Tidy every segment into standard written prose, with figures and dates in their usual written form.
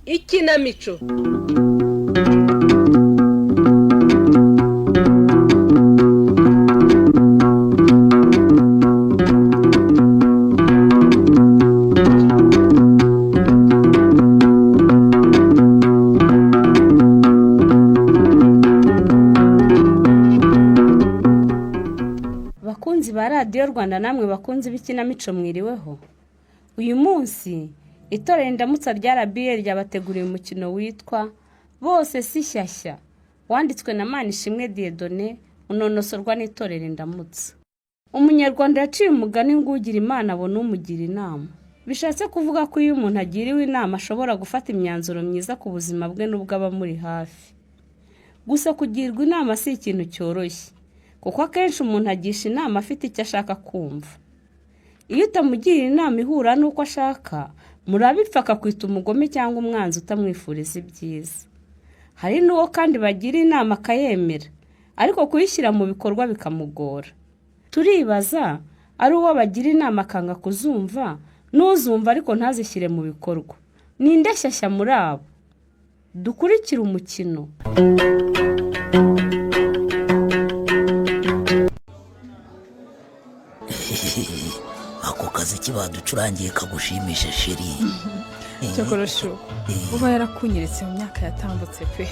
Ikinamico. Bakunzi ba Radiyo Rwanda, namwe bakunzi b'ikinamico, mwiriweho. Uyu munsi itorero Indamutsa rya RBA ryabateguriye umukino witwa "Bose si Shyashya", wanditswe na Manishimwe Dieudonné, unonosorwa n'itorero Indamutsa. Umunyarwanda yaciye umugani ngo ugira Imana abona umugira inama. Bishatse kuvuga ko iyo umuntu agiriwe inama ashobora gufata imyanzuro myiza ku buzima bwe n'ubw'abamuri hafi. Gusa kugirwa inama si ikintu cyoroshye, kuko akenshi umuntu agisha inama afite icyo ashaka kumva. Iyo utamugira inama ihura n'uko ashaka, murabipfa akakwita umugome cyangwa umwanzi utamwifuriza ibyiza. Hari n'uwo kandi bagira inama akayemera, ariko kuyishyira mu bikorwa bikamugora. Turibaza ari uwo bagira inama akanga kuzumva, n'uzumva ariko ntazishyire mu bikorwa. Ninde shyashya muri abo? Dukurikire umukino. Ako kazi kibaducurangiye kagushimishe, chérie? Cyakora chou, uba yarakunyeretse mu myaka yatambutse pe.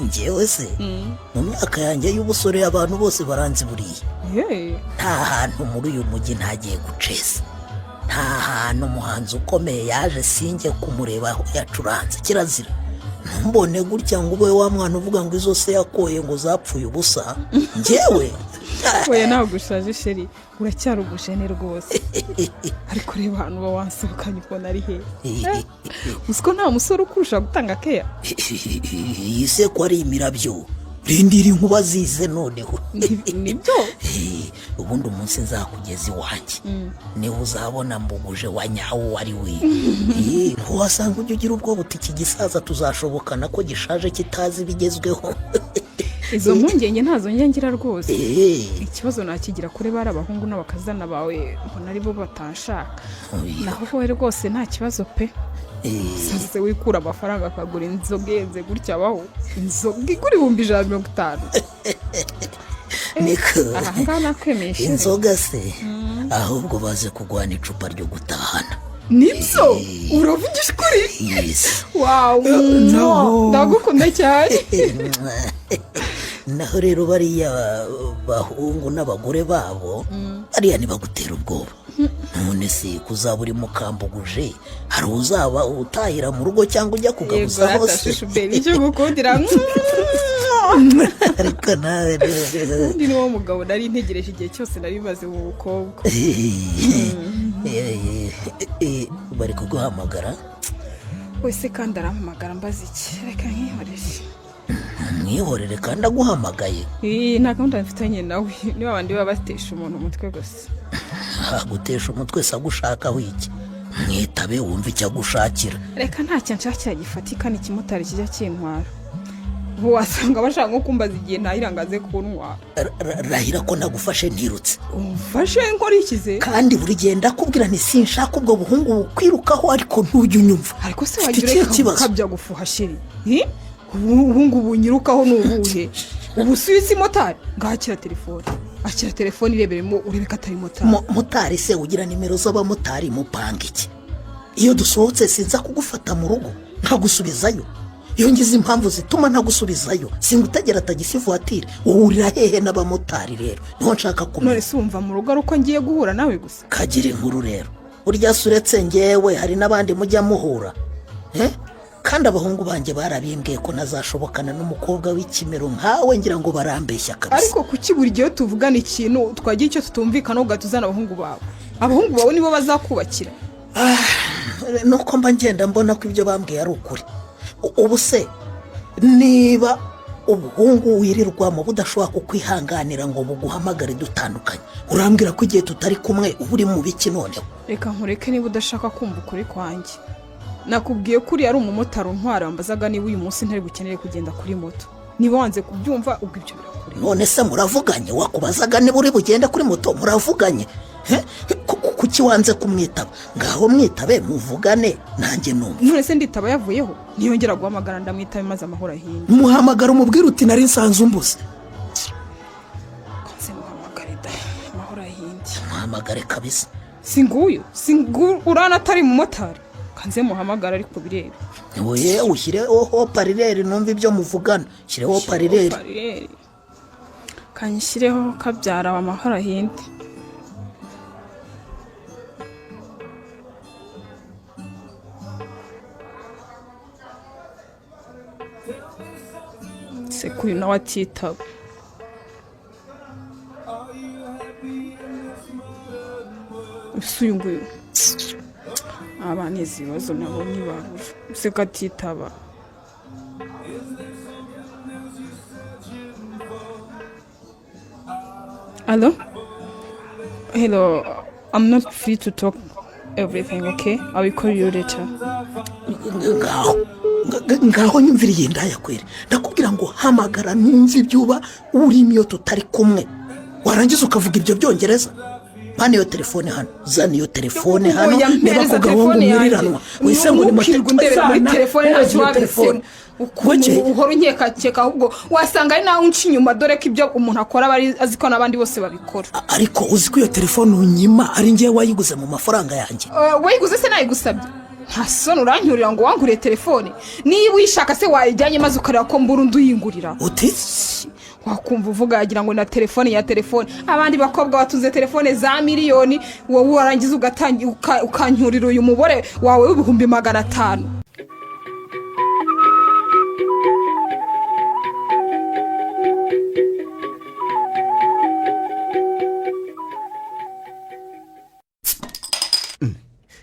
Ngewe se, mu myaka yanjye y'ubusore, abantu bose baranzi buriya. Yeee! Nta hantu muri uyu mujyi ntagiye guceza, nta hantu umuhanzi ukomeye yaje sinjye kumureba aho yacuranze. Kirazira ntumbone gutya ngo ube wa mwana uvuga ngo izo se yakoye ngo zapfuye ubusa. Ngewe? Oya, ntabwo ushaje chéri, uracyari umujene rwose. Ariko reba ahantu uba wansohokanye, ubona ari he? Uzi ko nta musore ukurusha gutanga keya? Iyi se ko ari imirabyo, rindira inkuba zize noneho. Nibyo. Ubundi umunsi nzakugeza iwanjye niba uzabona mbuguje wa nyawo uwo ari we. Ntiwasanga ujya ugira ubwoba uti iki gisaza tuzashobokana ko gishaje kitazi ibigezweho? Izo mpungenge ntazo njya ngira rwose. Ikibazo nakigira kuri bari abahungu n'abakazana bawe, mbona aribo batanshaka. Naho wowe rwose nta kibazo pe. Sase wikura amafaranga akagura inzoga ihenze gutya, abaho inzoga igura 150,000? Niko. Aha ngaha nakwemeye, chéri. Inzoga se, ahubwo baze kugwana icupa ryo gutahana. Nibyo, uravugisha ukuri? Yes. Wow, ndagukunda cyane. Naho rero bariya bahungu n'abagore babo bariya ntibagutera ubwoba. None se kuzaba uri mukambuguje, hari uzaba utahira mu rugo cyangwa ujya Yego. kugabuza Rata. Hose. Chouchou baby, icyo gukundira. Ariko nawe. Undi ni wo mugabo nari ntegereje igihe cyose nari maze mu bukobwa. Bari kuguhamagara. Wese kandi arampamagara mbaza iki? Reka nkihorere. Mwihorere kandi aguhamagaye. Iyi nta gahunda mfitanye nawe, niba abandi baba batesha umuntu umutwe gusa. Agutesha umutwe se agushakaho iki? Mwitabe wumve icyo agushakira. Reka, ntacyo nshakira gifatika, ni ikimotari kijya kintwara. Ubu wasanga bashaka nko kumbaza igihe ntahira ngo aze kuntwara. Rahira ko nagufashe ntirutse. Umfashe nkora ikize? Kandi buri gihe ndakubwira nti sinshaka ubwo buhungu bukwirukaho, ariko ntujya unyumva. Ariko se Ufite wagira ikihe ureka kibazo? gukabya gufuha, chéri? Hi? Ubu ngubu nyirukaho ni ubuhe? Ubu si isi motari? Ngahakira telefone, akira telefone, ireberemo urebe ko atari motari. Motari se ugira nimero z'abamotari? Mupanga iki? Iyo dusohotse sinza kugufata mu rugo nkagusubizayo? Iyo ngize impamvu zituma ntagusubizayo, singutegera tagisi voiture? Uhurira hehe n'abamotari rero? Niho nshaka kumenya. None se wumva mu rugo ari uko ngiye guhura nawe gusa? Kagira inkuru rero. Burya se uretse ngewe hari n'abandi mujya muhura? Eh? Kandi abahungu banjye barabimbwiye ko ntazashobokana n'umukobwa w'ikimero nkawe. Ngira ngo barambeshya kabisa. Ariko kuki buri gihe tuvugana ikintu twagira icyo tutumvikana ugahita uzana abahungu bawe? Abahungu bawe nibo bazakubakira? Nuko mba ngenda mbona ko ibyo bambwiye ari ukuri. Ubu se niba Ubuhungu wirirwamo budashobora kukwihanganira ngo buguhamagare dutandukanye, urambwira ko igihe tutari kumwe uba uri mu biki noneho? Reka nkureke niba udashaka kumva ukuri kwanjye. Nakubwiye ko uriya ari umumotari untwara, wambazaga niba uyu munsi ntari bukenere kugenda kuri moto. Niba wanze kubyumva, ubwo ibyo birakureba. None se muravuganye? Wakubazaga niba uri bugende kuri moto, muravuganye? Kuki wanze kumwitaba? Ngaho mwitabe muvugane, nanjye numva. None se nditaba yavuyeho? Niyongera guhamagara ndamwitabe, maze amahoro ahinde. Muhamagara umubwire uti nari nsanze umbuze. Nze muhamagare da, amahoro ahinde. Muhamagare kabisa. Si nguyu, si nguyu, urana atari umumotari. Kanze muhamagara, ariko birebe. Oye, ushyireho haut-parleur numva ibyo muvugana. Shyireho haut-parleur. Haut-parleur. Kanyishyireho kabyara, amahoro ahinde. Se ko uyu nawe atitaba? Ese uyu nguyu, abaneza ibibazo nabo ntibabura. Ese ko atitaba? Hello? Hello, I'm not free to talk everything, okay? I will call you later. Ngaho ngaho, nyumvira iyi ndaya kweri. Ndakubwira ngo hamagara numve ibyo uba urimo iyo tutari kumwe, warangiza ukavuga ibyo byongereza. Pana iyo telefone hano, zana iyo telefone hano. Oya, niba mpereza ku gahungu telefone yanjye. mwiriranwa wese ngo ni Ntukirwe undebera muri telefone, ntacyo wabitsemo. Kuki? Ukuntu uhora unkekakeka, ahubwo wasanga ari nawe unca inyuma, dore ko ibyo umuntu akora aba azi ko n'abandi bose babikora. Ariko uzi ko iyo telefone unyima ari ngewe wayiguze mu mafaranga yanjye? Wayiguze se nayigusabye? Nta soni, uranyurira ngo wanguriye telefone? Niba uyishaka se wayijyanye, maze ukareba ko mbura undi uyingurira. Uti? Wakumva uvuga yagira ngo na telefone ya telefone. Abandi bakobwa batunze telefone za miliyoni, wowe warangiza ugatangira ukanyurira uyu mubore wawe w'500,000.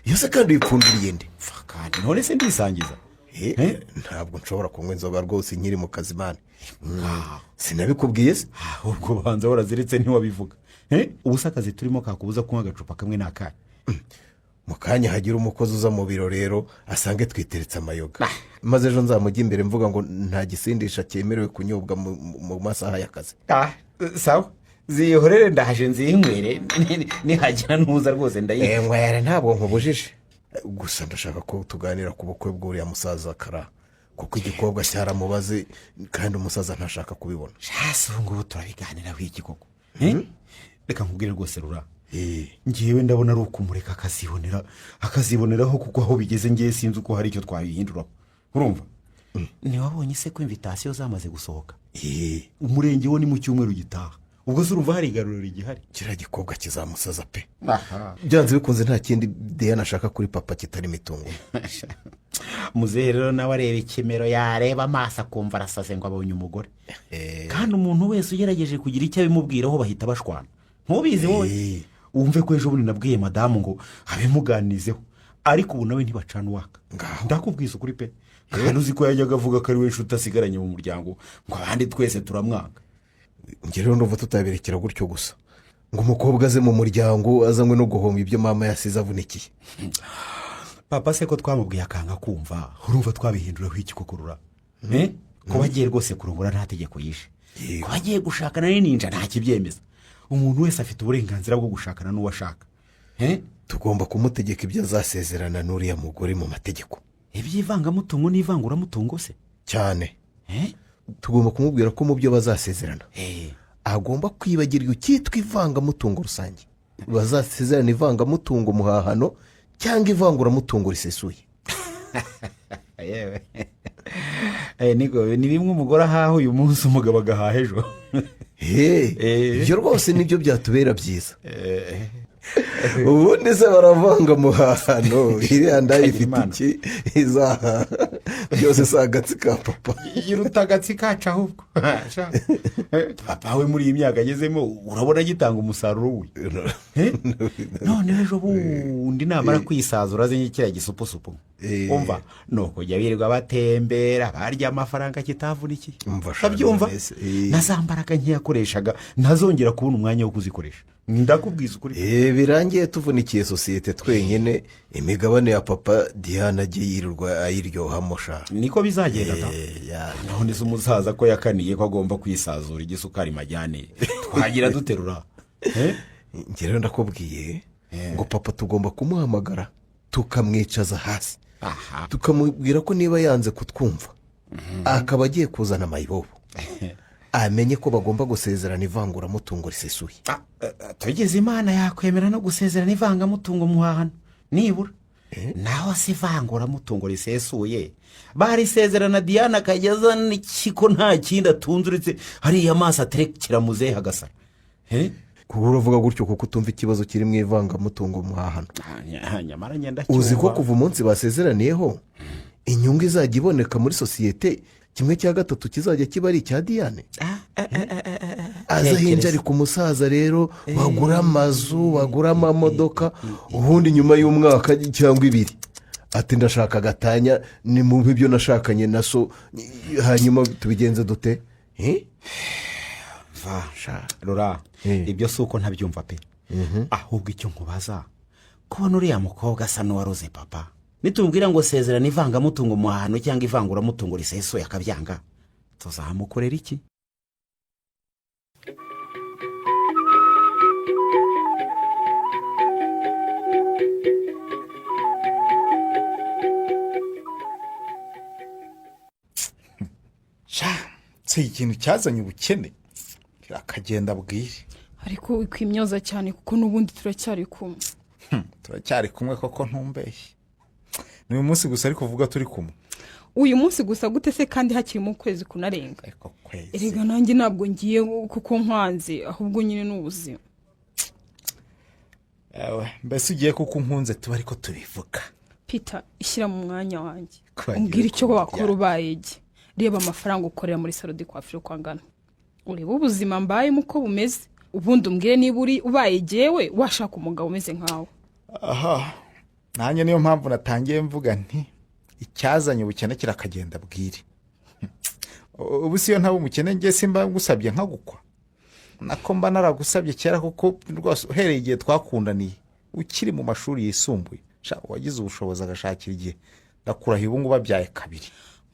Iyo se kandi uyipfunduriye nde? Kandi none se ndisangiza? Ntabwo nshobora kunywa inzoga rwose nkiri mu kazi, man. Sinabikubwiye se? Ubwo banza waraziritse ntiwabivuga. Ubu se akazi turimo kakubuza kunywa agacupa kamwe ni akahe? Mu kanya hagira umukozi uza mu biro rero, asange twiteretse amayoga, maze ejo nzamujya imbere mvuga ngo nta gisindisha cyemerewe kunyobwa mu masaha y'akazi. Sawa, zihorere, ndaje nzinywere. Nihagira ntuza rwose ndayinywa. Nywere, ntabwo nkubujije. Gusa ndashaka ko tuganira ku bukwe bw'uriya musaza Kara, kuko igikobwa cyaramubaze kandi umusaza ntashaka kubibona. Hasi ubu ngubu turabiganiraho iki koko? Reka nkubwire rwose rura, ngewe ndabona ari ukumureka akazibonera, akaziboneraho, kuko aho bigeze ngewe sinzi uko hari icyo twabihinduraho. Urumva, ntiwabonye se ko invitation zamaze gusohoka? Umurenge wo ni mu cyumweru gitaha. Ubwo se urumva hari igaruriro rigihari? Kiriya gikobwa kizamusaza pe, byanze bikunze. Nta kindi Diane ashaka kuri papa kitari imitungo. Muzehe rero nawe areba ikimero, yareba amaso akumva arasaze ngo abonye umugore. Kandi umuntu wese ugerageje kugira icyo abimubwiraho bahita bashwana, ntubizi wowe? Wumve ko ejo bundi nabwiye madamu ngo abimuganizeho, ariko ubu nawe ntibacana uwaka. Ndakubwiza ukuri pe. Kandi uzi ko yajyaga avuga ko ari we nshuti asigaranye mu muryango, ngo abandi twese turamwanga. Njye rero ndumva tutabirekera gutyo gusa, ngo umukobwa aze mu muryango azanywe no guhomba ibyo mama yasize avunikiye. Papa se ko twamubwiye akanga kumva, urumva twabihinduraho iki koko rura? Kuba agiye rwose kurongora nta tegeko yishe, kuba agiye gushakana n'ininja nta kibyemeza. Umuntu wese afite uburenganzira bwo gushakana n'uwo ashaka. Tugomba kumutegeka ibyo azasezerana n'uriya mugore mu mategeko. Iby'ivangamutungo n'ivanguramutungo se? Cyane. Tugomba kumubwira ko mu byo bazasezerana agomba kwibagirwa icyitwa ivangamutungo rusange, bazasezerana ivangamutungo muhahano cyangwa ivanguramutungo risesuye. Yewe, ni bimwe umugore ahaha uyu munsi, umugabo agahaha ejo. Ibyo rwose nibyo byatubera byiza. Ubundi se baravanga muhahano, iriya ndaya ifite iki izahaha? Byose si agatsi ka papa. Iruta agatsi kacu ahubwo. Sha. Papa we muri iyi myaka agezemo urabona agitanga umusaruro we. Noneho ejo bundi namara kwisazura azenye kiriya gisupusupu. Umva ni ukujya birirwa batembera barya amafaranga kitavunikiye. Umva sha, Urabyumva? none se, Na za mbaraga nkeyakoreshaga ntazongera kubona umwanya wo kuzikoresha. Ndakubwiza ukuri. Birangiye tuvunikiye sosiyete twenyine, imigabane ya papa Diane agiye yirirwa ayiryohamo sha. Niko bizagenda da. Ya. None se umusaza ko yakaniye ko agomba kwisazura igisukari majyane, twagira duterura? Njye rero ndakubwiye ngo papa tugomba kumuhamagara tukamwicaza hasi, tukamubwira ko niba yanze kutwumva akaba agiye kuzana mayibobo, amenye ko bagomba gusezerana ivanguramutungo risesuye. Tugeze Imana yakwemera no gusezerana ivangamutungo muhahano nibura. Naho se ivanguramutungo risesuye barisezerana, Diane akajya azana iki ko nta kindi atunze uretse hariya maso aterekera muzehe agasara? Kuba uravuga gutyo kuko utumva ikibazo kiri mu ivangamutungo muhahano. Nyamara ngenda. Uzi ko kuva umunsi basezeraniyeho inyungu izajya iboneka muri sosiyete 1/3 kizajya kiba ari icya Diane? Aza ahinja ari ku musaza rero, bagura amazu, bagura amamodoka, ubundi nyuma y'umwaka cyangwa 2 ati ndashaka agatanya, ni mu ibyo nashakanye na so, hanyuma tubigenze dute? Rora, ibyo si uko ntabyumva pe, ahubwo icyo nkubaza, kubona uriya mukobwa asa n'uwaroze papa, nitubwira ngo sezerana ivangamutungo mu hantu cyangwa ivanguramutungo risesuye akabyanga, tuzamukorera iki? Sha, si ikintu cyazanye ubukene kirakagenda bwire. Ariko wikwimyoza cyane kuko n'ubundi turacyari kumwe. Turacyari kumwe koko, ntumbeshye. Ni uyu munsi gusa ariko uvuga turi kumwe. Uyu munsi gusa gute se kandi hakirimo ukwezi kunarenga? Ariko kwezi. Erega nanjye ntabwo ngiye kuko nkwanze, ahubwo nyine ni ubuzima. Ewe, mbese ugiye kuko unkunze tuba ariko tubivuga. Peter, ishyira mu mwanya wanjye. Kwagira Umbwire icyo ukuntu wakora ubaye igi. Reba amafaranga ukorera muri salo de coiffure uko angana, urebe ubuzima mbayemo uko bumeze, ubundi umbwire niba uri ubaye jyewe washaka umugabo umeze nkawe. Aha nanjye niyo mpamvu natangiye mvuga nti icyazanye ubukene kirakagenda bwire. Ubu si yo ntaba umukene njye simba ngusabye nkagukwa, nako mba naragusabye kera, kuko rwose uhereye igihe twakundaniye ukiri mu mashuri yisumbuye, sha, wagize ubushobozi agashakira igihe, ndakurahiye ubu ngubu abyaye 2.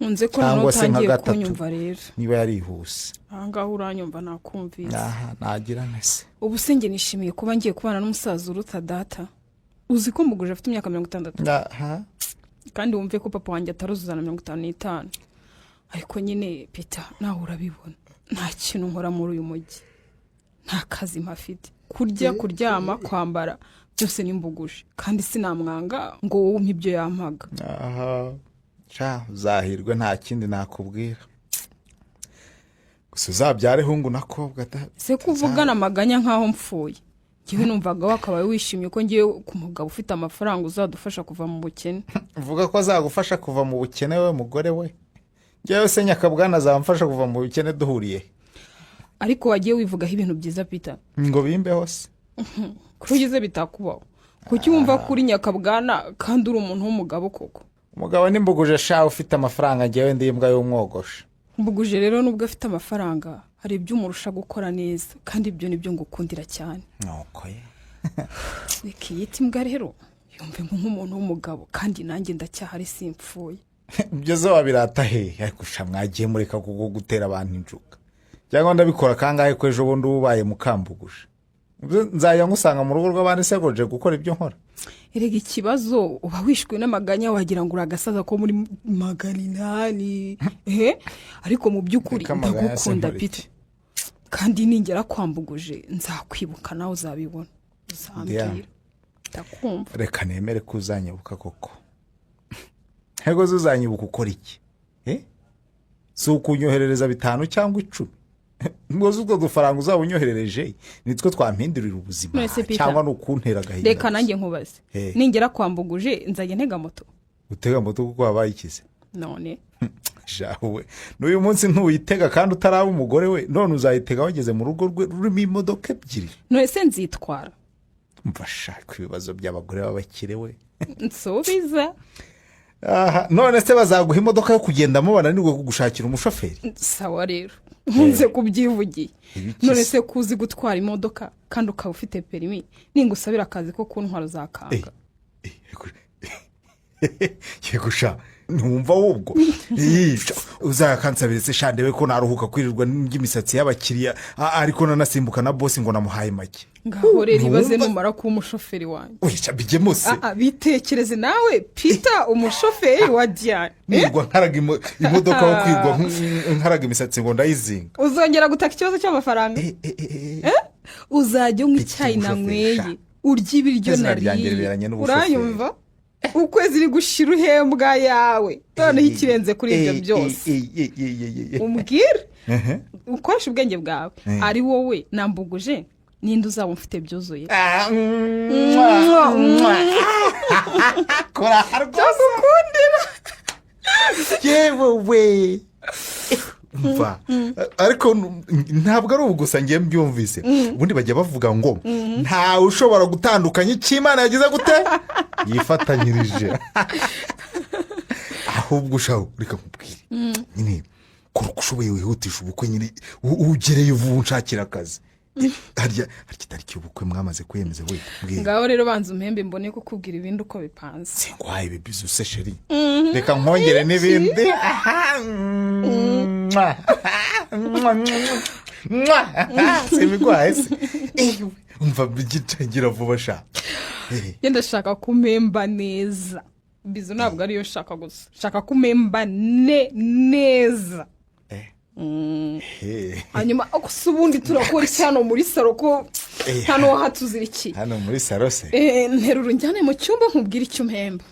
Nkunze ko Cyangwa noneho se nka utangiye gatatu. kunyumva rero. Niba yarihuse. Aha ngaha uranyumva nakumvise. Aha nagira ntese. Ubu se njye nishimiye kuba ngiye kubana n'umusaza uruta data. Uzi ko mbuguje afite imyaka 60? Aha. Kandi wumve ko papa wanjye ataruzuza na 55. Ariko nyine Peter, nawe urabibona, nta kintu nkora muri uyu mujyi, nta kazi mpafite, kurya, kuryama, kwambara byose ni mbuguje, kandi sinamwanga ngo wowe umpe ibyo yampaga. Aha sha, uzahirwe nta kindi nakubwira, gusa uzabyare hungu na kobwa da. Se ko uvugana amaganya nk'aho mpfuye? Njyewe numvaga wakabaye wishimye ko ngiye ku mugabo ufite amafaranga uzadufasha kuva mu bukene. Mvuga ko azagufasha kuva mu bukene we mugore we, njyewe se nyakabwana azamfasha kuva mu bukene duhuriye? Ariko wagiye wivugaho ibintu byiza Peter. Ngo bimbeho se? Kuri ugeze bitakubaho, kuki wumva ko uri nyakabwana kandi uri umuntu w'umugabo koko? Umugabo nimbuguje sha ufite amafaranga, njyewe ndi imbwa y'umwogosha. Mbuguje rero nubwo afite amafaranga hari ibyo umurusha gukora neza, kandi ibyo nibyo ngukundira cyane. Nuko ye. Wikiyita imbwa rero, yumve nk'umuntu w'umugabo, kandi nanjye ndacyahari simpfuye. Ibyo zo wabirata he? Ariko sha mwagiye mureka kuko gutera abantu injuga, cyangwa ndabikora kangahe ko ejo bundi ubaye mukambuguje nzajya ngusanga mu rugo rw'abandi se ngo nje gukora ibyo nkora? Erega ikibazo uba wishwe n'amaganya, wagira ngo uri agasaza ko muri 800. Ariko mu by'ukuri Reka amaganya se ndagukunda nkore Peter, iki? kandi ningera kwambuguje nzakwibuka, nawe uzabibona, uzambwira. Diane. Ndakumva. Reka nemere ko uzanyibuka koko. Ntego zo uzanyibuka ukora iki? Si ukunyoherereza 5 cyangwa 10? Ngo utwo dufaranga uzaba unyoherereje nitwo twampindurira ubuzima, None se Peter, cyangwa ni ukuntera agahinda reka gusa? nanjye nkubaze, Eh. ningera kwambuguje nzajya ntega moto? Utega moto kuko wabaye ikize? None Jawe, n'uyu munsi ntuyitega kandi utaraba umugore we, none uzayitega wageze mu rugo rwe rurimo imodoka ebyiri. None se nzitwara? Mva shaka ibibazo by'abagore b'abakire we. Nsubiza. Aha, none se bazaguha imodoka yo kugendamo bananirwe kugushakira umushoferi? Sawa rero, nkunze kubyivugiye. Ibiki None se? se kuzi gutwara imodoka kandi ukaba ufite perimi, ningusabira akazi ko kuntwara uzakanga? Yego sha, ntumva ahubwo. Ii, sha, uzakansabire se sha, ndebe ko naruhuka kwirirwa n'imisatsi y'abakiriya, ariko nanasimbuka na bosi ngo namuhaye make. Ngaho rero ibaze Ntumva? numara kuba umushoferi wanjye. Oya sha, bijyemo se. Ah, bitekereze nawe, Peter, umushoferi wa Diane. Nirwa nkaraga imodoka aho kwirwa nkaraga imisatsi ngo ndayizinga. Uzongera gutaka ikibazo cy'amafaranga? Uzajya unywa icyayi Umushoferi, nanyweye, sha. urya ibiryo Izina ryanjye nariye. riberanye n'ubushoferi. Uranyumva? Ukwezi uri gushira uhembwa yawe, noneho ikirenze kuri ibyo byose, umbwire, ukoreshe ubwenge bwawe, ari wowe nambuguje, ninde uzaba umfite byuzuye? Kora rwose. Gukundira. Yewe we, mva, ariko ntabwo ari ubu gusa ngiye mbyumvise. Ubundi bajya bavuga ngo ntawe ushobora gutandukanya icyo Imana yagize gute, yifatanyirije. Ahubwo ushaho, reka nkubwire nyine, kora uko ushoboye wihutisha ubukwe nyine, ugereyo vuba unshakira akazi. Harya itariki y'ubukwe mwamaze kwiyemeza we? Mbwira. Ngaho rero banza umpembe mbone kukubwira ibindi uko bipanze. Singwaye ibi bizu se chérie, reka nkongere n'ibindi. Aha, mwah. Mwah, mwah. Simigwaye se? Umva, gitangira vuba sha. Njye ndashaka kumemba neza. Bizu ntabwo ariyo nshaka gusa, nshaka kumemba neza. Hanyuma gusa ubundi turakora iki hano muri salo ko hano hatuzirikiye? Hano muri salo se? Nterura unjyane mu cyumba nkubwire icyo umpemba.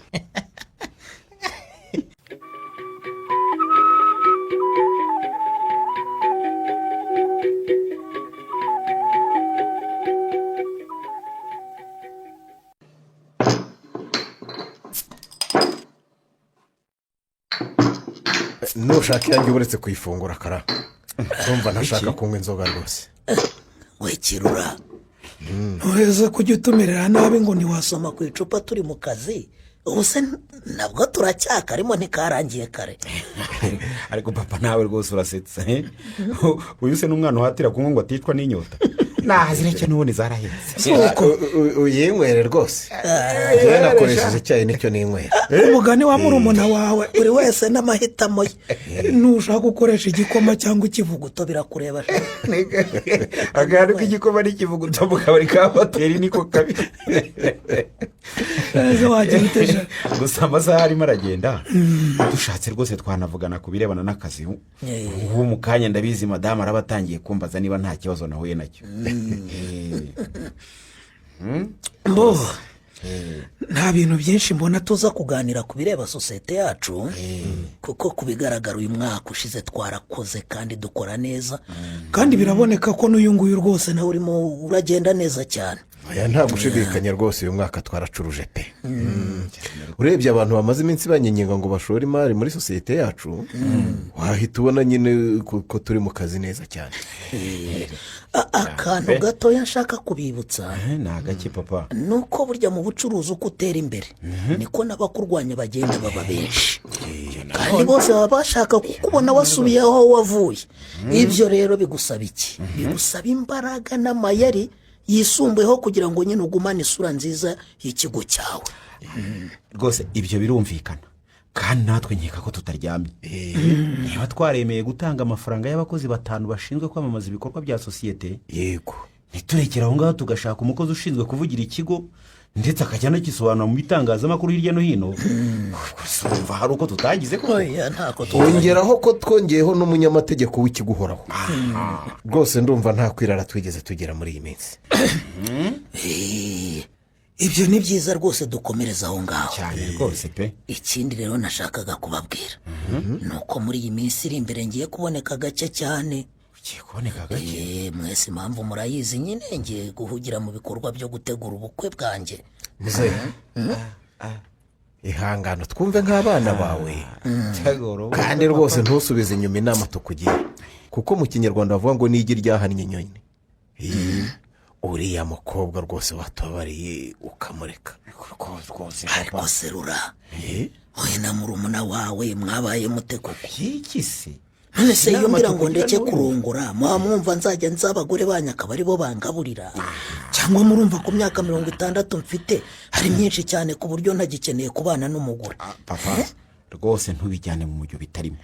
Nushaka iyanjye uretse kuyifungura kara, ndumva ntashaka kunywa inzoga rwose. We Kirura, ntuheze kujya utumerera nabi ngo ntiwasoma ku icupa turi mu kazi. Ubu se nabwo turacyakarimo, ntikarangiye kare? Ariko papa, nawe rwose urasetsa, eh? Uyu se n'umwana uhatira kunywa ngo aticwa n'inyota? Nazireke, n'ubundi zarahetse. Uyinywere rwose, njyewe nakoresheje icyayi nicyo ninywera. Umugani wa murumuna wawe, buri wese n'amahitamo ye. Nushaka gukoresha igikoma cyangwa ikivuguto birakureba sha. Akantu k'igikoma n'ikivuguto mu kabari ka hoteli niko kabi. Ese wagira ute sha? Gusa amasaha arimo aragenda, dushatse rwose twanavugana ku birebana n'akazi. Ubu mu kanya ndabizi madamu araba atangiye kumbaza niba nta kibazo nahuye nacyo. Mbo nta bintu byinshi mbona tuza kuganira ku bireba sosiyete yacu, kuko ku bigaragara uyu mwaka ushize twarakoze kandi dukora neza, kandi biraboneka ko n'uyu nguyu rwose nawe urimo uragenda neza cyane. Oya, nta gushidikanya rwose, uyu mwaka twaracuruje pe. Urebye abantu bamaze iminsi banyenyenga ngo bashore imari muri sosiyete yacu, wahita ubona nyine ko turi mu kazi neza cyane. Akantu gatoya nshaka kubibutsa. Ni agake papa? Ni uko burya mu bucuruzi uko utera imbere niko n'abakurwanya bagenda baba benshi, kandi bose baba bashaka kukubona wasubiye aho wavuye. Ibyo rero bigusaba iki? Bigusaba imbaraga n'amayeri yisumbuyeho kugira ngo nyine ugumane isura nziza y'ikigo cyawe. Rwose ibyo birumvikana, kandi natwe nkeka ko tutaryamye. Niba twaremeye gutanga amafaranga y'abakozi batanu bashinzwe kwamamaza ibikorwa bya sosiyete, ntiturekere aho ngaho, tugashaka umukozi ushinzwe kuvugira ikigo, ndetse akajya anagisobanura mu bitangazamakuru hirya no hino, gusa urumva hari uko tutagize koko? Oya, ntako. Twongeraho ko twongeyeho n'umunyamategeko w'ikigo uhoraho. Rwose ndumva nta kwirara twigeze tugera muri iyi minsi. Ibyo ni byiza rwose, dukomereza aho ngaho. Cyane rwose pe. Ikindi rero nashakaga kubabwira ni uko muri iyi minsi iri imbere ngiye kuboneka gake cyane. Ugiye kuboneka gake? Mwese impamvu murayizi nyine, ngiye guhugira mu bikorwa byo gutegura ubukwe bwanjye. Muzehe, Ihangano twumve nk'abana bawe. Kandi rwose ntusubize inyuma inama tukugira, kuko mu Kinyarwanda bavuga ngo n'igi ryahannye inyoni. Uriya mukobwa rwose watubabariye ukamureka. Ariko serura, wowe na murumuna wawe mwabaye mute koko? Iki se? None se iyo mbwira ngo ndeke kurongora, muba mwumva nzajya nza abagore banyu akaba aribo bangaburira? Cyangwa murumva ku myaka 60 mfite hari myinshi cyane ku buryo ntagikeneye kubana n'umugore? Papa, rwose ntubijyane mu mujyo bitarimo.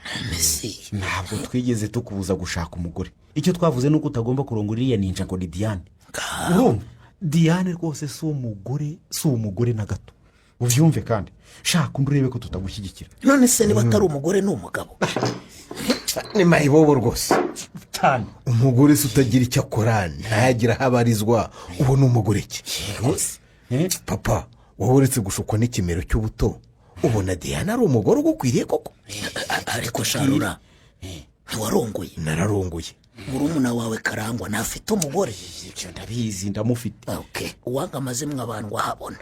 Ntabwo twigeze tukubuza gushaka umugore. Icyo twavuze ni uko utagomba kurongora iriya ninja ngo ni Diane. Urumva, Diane rwose si umugore, si umugore na gato, ubyumve. Kandi shaka undi urebe ko tutagushyigikira. None se niba atari umugore ni umugabo? Ni mayibobo rwose. Cyane. Umugore se utagira icyo akora, ntagira aho abarizwa, ubu ni umugore ki? Papa, wowe uretse gushukwa n'ikimero cy'ubuto, ubona Diane ari umugore ugukwiriye koko? Ariko sharura, ntiwarongoye? Nararongoye. Murumuna wawe Karangwa ntafite umugore? Ibyo ndabizi, ndamufite. Uwanga amazimwe abantu wahabona.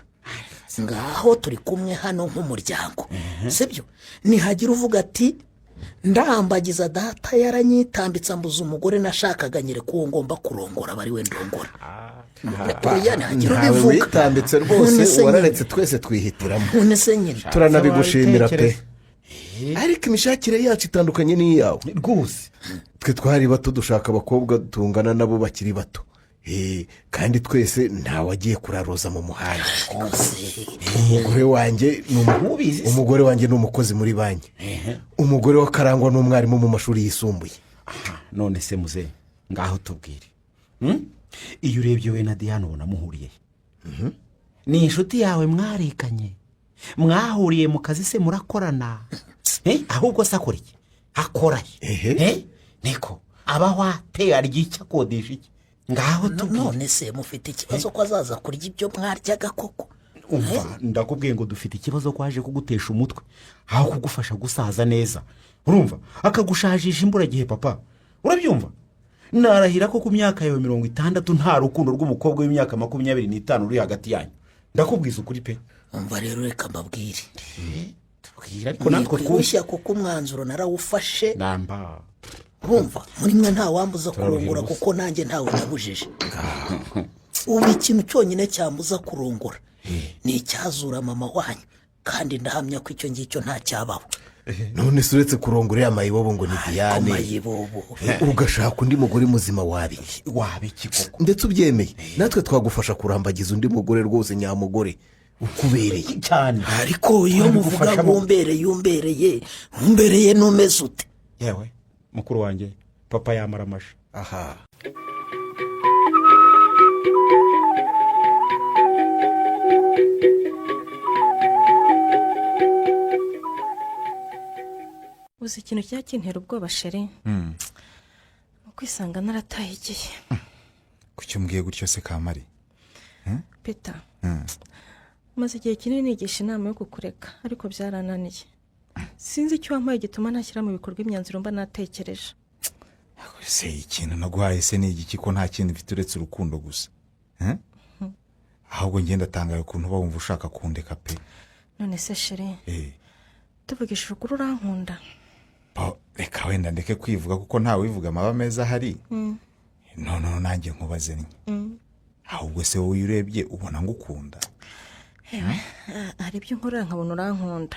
Ngaho turi kumwe hano nk'umuryango, sibyo? Nihagira uvuga ati ndambagiza data yaranyitambitse ambuza umugore nashakaga, nyereka uwo ngomba kurongora aba ari we ndongora. Ntawe witambitse rwose, wararetse twese twihitiramo. None se nyine. Turanabigushimira pe, ariko imishakire yacu itandukanye n'iyawe rwose. Twe twari bato dushaka abakobwa tungana nabo bakiri bato, kandi twese ntawe agiye kuraroza mu muhanda. Umugore wanjye ni umugore wanjye ni umukozi muri banki, umugore wa Karangwa ni umwarimu mu mashuri yisumbuye. None se muze ngaho tubwire, iyo urebye we na Diane ubona muhuriye? Ni inshuti yawe mwarikanye, mwahuriye mu kazi se, murakorana? Ahubwo se akora iki, akora he, niko abaho ate, arya icyo, akodesha iki? Ngaho tubwire. None se mufite ikibazo ko azaza kurya ibyo mwaryaga koko? Umva, ndakubwiye ngo dufite ikibazo ko aje kugutesha umutwe aho kugufasha gusaza neza. Urumva, akagushajisha imburagihe. Papa, urabyumva? Narahira ko ku myaka yawe 60 nta rukundo rw'umukobwa w'imyaka 25 ruri hagati yanyu. Ndakubwiza ukuri pe. Umva rero, reka mbabwire. Tubwire, ariko natwe twushya, kuko umwanzuro narawufashe. Namba. Urumva, muri mwe nta wambuza kurongora, kuko nanjye ntawe nabujije. Ubu ikintu cyonyine cyambuza kurongora ni icyazura mama wanyu, kandi ndahamya ko icyo ngicyo ntacyabaho. None se uretse kurongora uriya mayibobo ngo ni Diane, Mayibobo. ugashaka undi mugore muzima, wabiki? Wabiki koko? Ndetse ubyemeye, natwe twagufasha kurambagiza undi mugore rwose, nyamugore ukubereye. Cyane. Ariko iyo muvuga ngo umbereye, umbereye, umbereye, numeze ute? Yewe mukuru wanjye, papa yamara amasha. Aha. Uzi ikintu kijya kintera ubwoba, chéri? Ni ukwisanga narataye igihe. Kuki umbwiye gutyo se, Kamari? Peter, maze igihe kinini nigisha inama yo kukureka, ariko byarananiye. Sinzi icyo wampaye gituma ntashyira mu bikorwa imyanzuro mba natekereje. Se ikintu naguhaye se ni igiki, ko nta kindi mfite uretse urukundo gusa? Eh? Ahubwo ngenda atangaye ukuntu uba wumva ushaka kundeka pe. None se chéri, tuvugishije ukuri, urankunda? Bo, reka wenda ndeke kwivuga, kuko ntawe wivuga amaba meza ahari. Noneho nanjye nkubaze nye, ahubwo se wowe iyo urebye ubona ngukunda? Yewe, hari ibyo nkorera nkabona urankunda,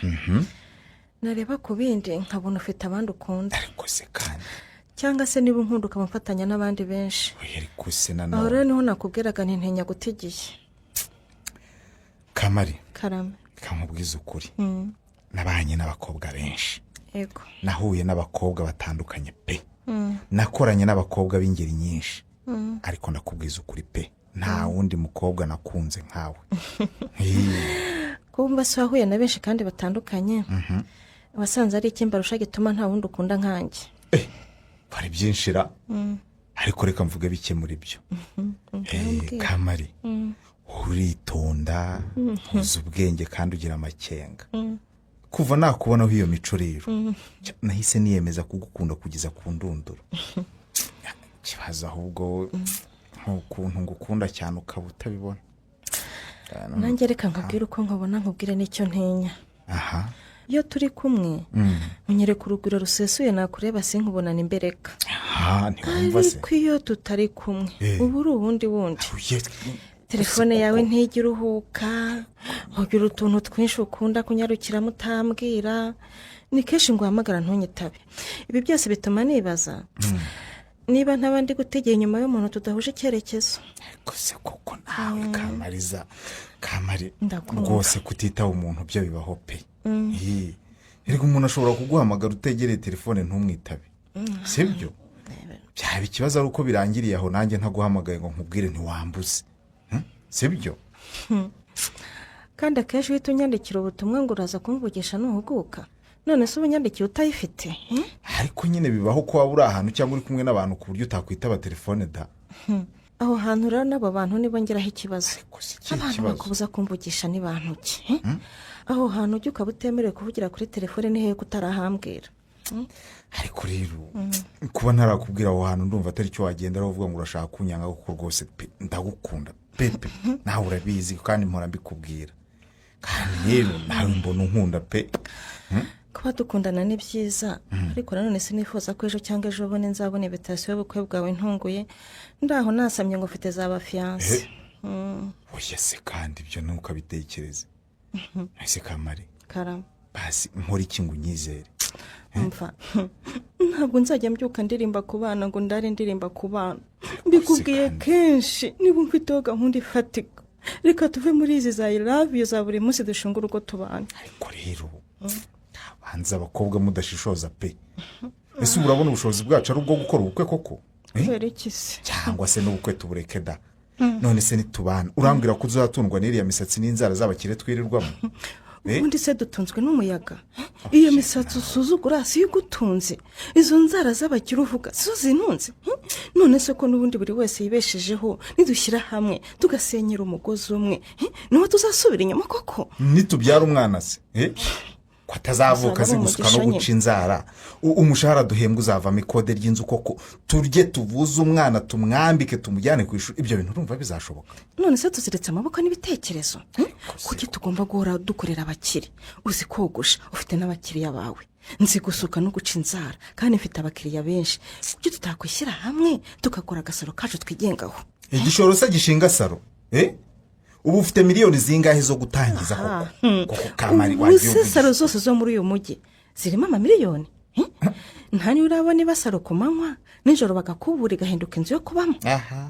nareba ku bindi nkabona ufite abandi ukunda. Ariko se kandi. Cyangwa se niba unkunda ukaba umfatanya n'abandi benshi. Oya, ariko se Aho rero nanone. niho nakubwiraga nti ntinya guta igihe. Kamari. Karame. Reka nkubwize ukuri, nabanye n'abakobwa benshi. Nahuye n'abakobwa batandukanye pe. Nakoranye n'abakobwa b'ingeri nyinshi, ariko ndakubwiza ukuri pe, nta wundi mukobwa nakunze nkawe. Kumva se wahuye na benshi kandi batandukanye, wasanze ari iki mbarusha gituma nta wundi ukunda nkanjye? Hari byinshi ra, ariko reka mvuge bike muri byo. Mbwira. Kamari, wowe uritonda, uzi ubwenge kandi ugira amakenga. Kuva nakubonaho iyo mico rero, nahise niyemeza kugukunda kugeza ku ndunduro. Ikibazo ahubwo nk'ukuntu ngukunda cyane ukaba utabibona. Nanjye reka nkubwire uko nkubona, nkubwire n'icyo ntinya. Aha. Iyo turi kumwe unyereka urugwiro rusesuye, nakureba sinkubonane imbereka. Aha, ntiwumva se? Ariko iyo tutari kumwe uba uri ubundi bundi. Uye, Telefone yawe ntijya iruhuka, ugira utuntu twinshi ukunda kunyarukiramo utambwira. Ni kenshi nguhamagara ntunyitabe. Ibi byose bituma nibaza niba ntaba ndi gutegera inyuma y'umuntu tudahuje icyerekezo. Ariko se koko nawe Kamariza, Kamari, Ndakumva. rwose kutitaba umuntu byo bibaho pe. Erega umuntu ashobora kuguhamagara utegereye telefone ntumwitabe, sibyo? Byaba ikibazo ari uko birangiriye aho nanjye ntaguhamagaye ngo nkubwire ntiwambuze. Sibyo? Kandi akenshi uhita unyandikira ubutumwa ngo uraza kumvugisha nuhuguka. None se uba unyandikiye utayifite, eh? Ariko nyine bibaho ko waba uri ahantu cyangwa uri kumwe n'abantu ku buryo utakwitaba telefone da. Aho hantu rero n'abo bantu nibo ngiraho ikibazo. Ariko si ikihe Abantu kibazo? bakubuza kumvugisha ni bantu ki, eh? Aho hantu ujya ukaba utemerewe kuvugira kuri telefone, ni hehe ko utarahambwira? Ariko rero kuba ntarakubwira aho hantu, ndumva atari cyo wagenda uvuga ngo urashaka kunyanga, kuko rwose pe ndagukunda pepe, nawe urabizi kandi mpora mbikubwira. Kandi rero nawe mbona unkunda pe. Kuba dukundana ni byiza, ariko nanone sinifuza ko ejo cyangwa ejo bundi nzabona invitation y'ubukwe bwawe ntunguye ndaho nasamye ngo mfite za ba fiancé. Oya se, kandi ibyo ntukabitekereze. Ese Kamari, Karama. basi nkora iki ngo unyizere? Mva, ntabwo nzajya mbyuka ndirimba ku bana ngo ndare ndirimba ku bana. Mbikubwiye Kandi. kenshi, niba umfiteho gahunda ifatika, reka tuve muri izi za love za buri munsi, dushinga urugo tubana. Ariko rero banza abakobwa mudashishoza pe. Ese ubu urabona ubushobozi bwacu ari ubwo gukora ubukwe koko? Eh? Kubera iki se? Cyangwa se n'ubukwe tubureke da. None se nitubana, urambwira ko uzatundwa n'iriya misatsi n'inzara z'abakire twirirwamo? Eh? Ubundi se dutunzwe n'umuyaga? Iyo misatsi usuzugura si yo igutunze? Izo nzara z'abakire uvuga si zo zinunze? None se ko n'ubundi buri wese yibeshejeho, nidushyira hamwe tugasenyera umugozi umwe, niho tuzasubira inyuma koko? Nitubyara umwana se, eh? Ko atazavuka Uzaba azi ari gusuka no umugisha guca nyine. inzara, umushahara duhembwa uzavamo ikode ry'inzu koko, turye, tuvuze umwana, tumwambike, tumujyane ku ishuri, ibyo bintu urumva bizashoboka? None se tuziritse amaboko n'ibitekerezo? Kuki tugomba guhora dukorera abakire? Uzi kogosha, ufite n'abakiriya bawe. Nzi gusuka no guca inzara kandi mfite abakiriya benshi. Kuki tutakwishyira hamwe tugakora agasaro kacu twigengaho? Igishoro se gishinga salon, eh? Ubu ufite miliyoni zingahe zo gutangiza koko koko, Kamari? Ubu Wagiye se uvugisha salon zose zo muri uyu mujyi zirimo amamiliyoni, eh? Nta niyo urabona iba salon ku manywa, nijoro bagakubura igahinduka inzu yo kubamo. Aha.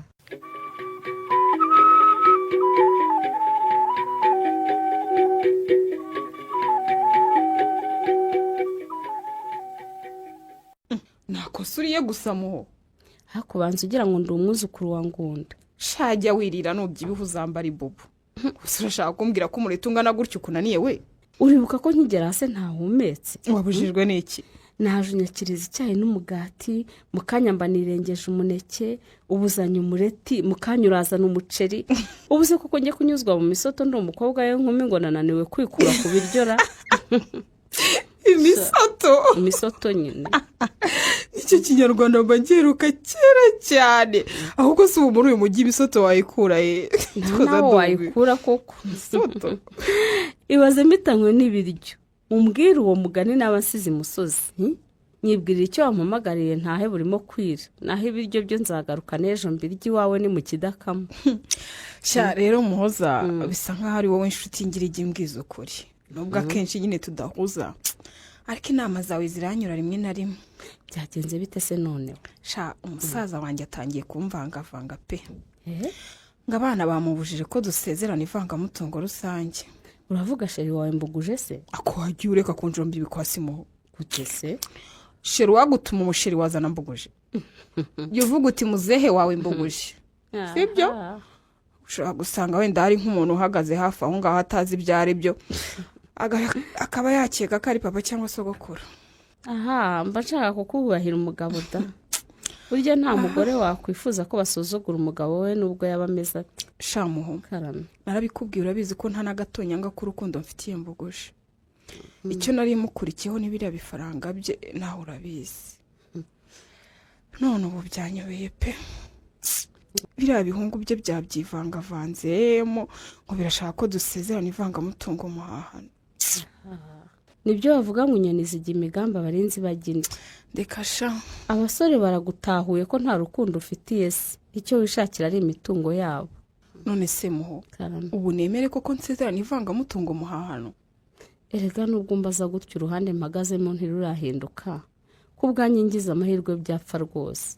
Ntakosa uriye gusa, Muho. Hakubanza ugira ngo ndi umwuzukuru wa Ngunda. Shajya wirira, nubyibuha uzambara ibubu. Gusa urashaka kumbwira ko umureti ungana gutya ukunaniye we? Uribuka ko nkigera hasi ntahumetse? Wabujijwe n'iki? Naje unyakiriza icyayi n'umugati, mu kanya mba nirengeje umuneke, ubuzanye umureti, mu kanya urazana umuceri. Ubu se kuko njye kunyuzwa mu misoto, ndi umukobwa w'inkumi, ngo nananiwe kwikura ku biryo ra? Imisoto? Imisoto nyine. Icyo kinyarwanda mba ngiheruka kera cyane. Ahubwo si ubu muri uyu mujyi imisoto wayikura ye? Nta naho wayikura koko. Imisoto. Ibaze mbitanywe n'ibiryo, umbwire uwo mugani n'abasize imusozi, Nyibwirira icyo wampamagariye ntahe, burimo kwira. Naho ibiryo byo nzagaruka n'ejo mbirya iwawe ni mu kidakama. Sha rero Muhoza, bisa nkaho ari wowe inshuti ngira ijya imbwiza ukuri, nubwo akenshi nyine tudahuza, ariko inama zawe ziranyura rimwe na rimwe. Byagenze bite se noneho? Sha, umusaza wanjye atangiye kumvangavanga pe. Ngo abana bamubujije ko dusezerana ivangamutungo rusange. Uravuga chéri wawe Mbuguje se? Ako wagiye ureka kunjomba ibikwasi, Muho. Gute se? Chéri wagutuma umuchéri wazana Mbuguje? Jya uvuga uti muzehe wawe Mbuguje, sibyo? Ushobora gusanga wenda hari nk'umuntu uhagaze hafi aho ngaho atazi ibyo ari byo, akaba yakeka ko ari papa cyangwa sogokuru. Aha mba nshaka kukubahira umugabo da. Burya nta mugore wakwifuza ko basuzugura umugabo we nubwo yaba ameze ate. Sha Muho, Karame. narabikubwiye, urabizi ko nta na gato nyanga k'urukundo mfitiye Mbuguje. Icyo nari mukurikiyeho ni biriya bifaranga bye, nawe urabizi. None ubu byanyobeye pe. Biriya bihungu bye byabyivangavanzemo ngo birashaka ko dusezerana ivangamutungo muhahano. Nibyo bavuga ngo inyoni zijya imigambi abarinzi bajya indi. Reka sha. Abasore baragutahuye ko nta rukundo ufitiye se, icyo wishakira ari imitungo yabo. None se muho, Karame. ubu nemere koko nsezerana ivangamutungo muhahano? Erega nubwo mbaza gutyo, uruhande mpagazemo ntirurahinduka. Ko ubwanjye ngize amahirwe byapfa rwose.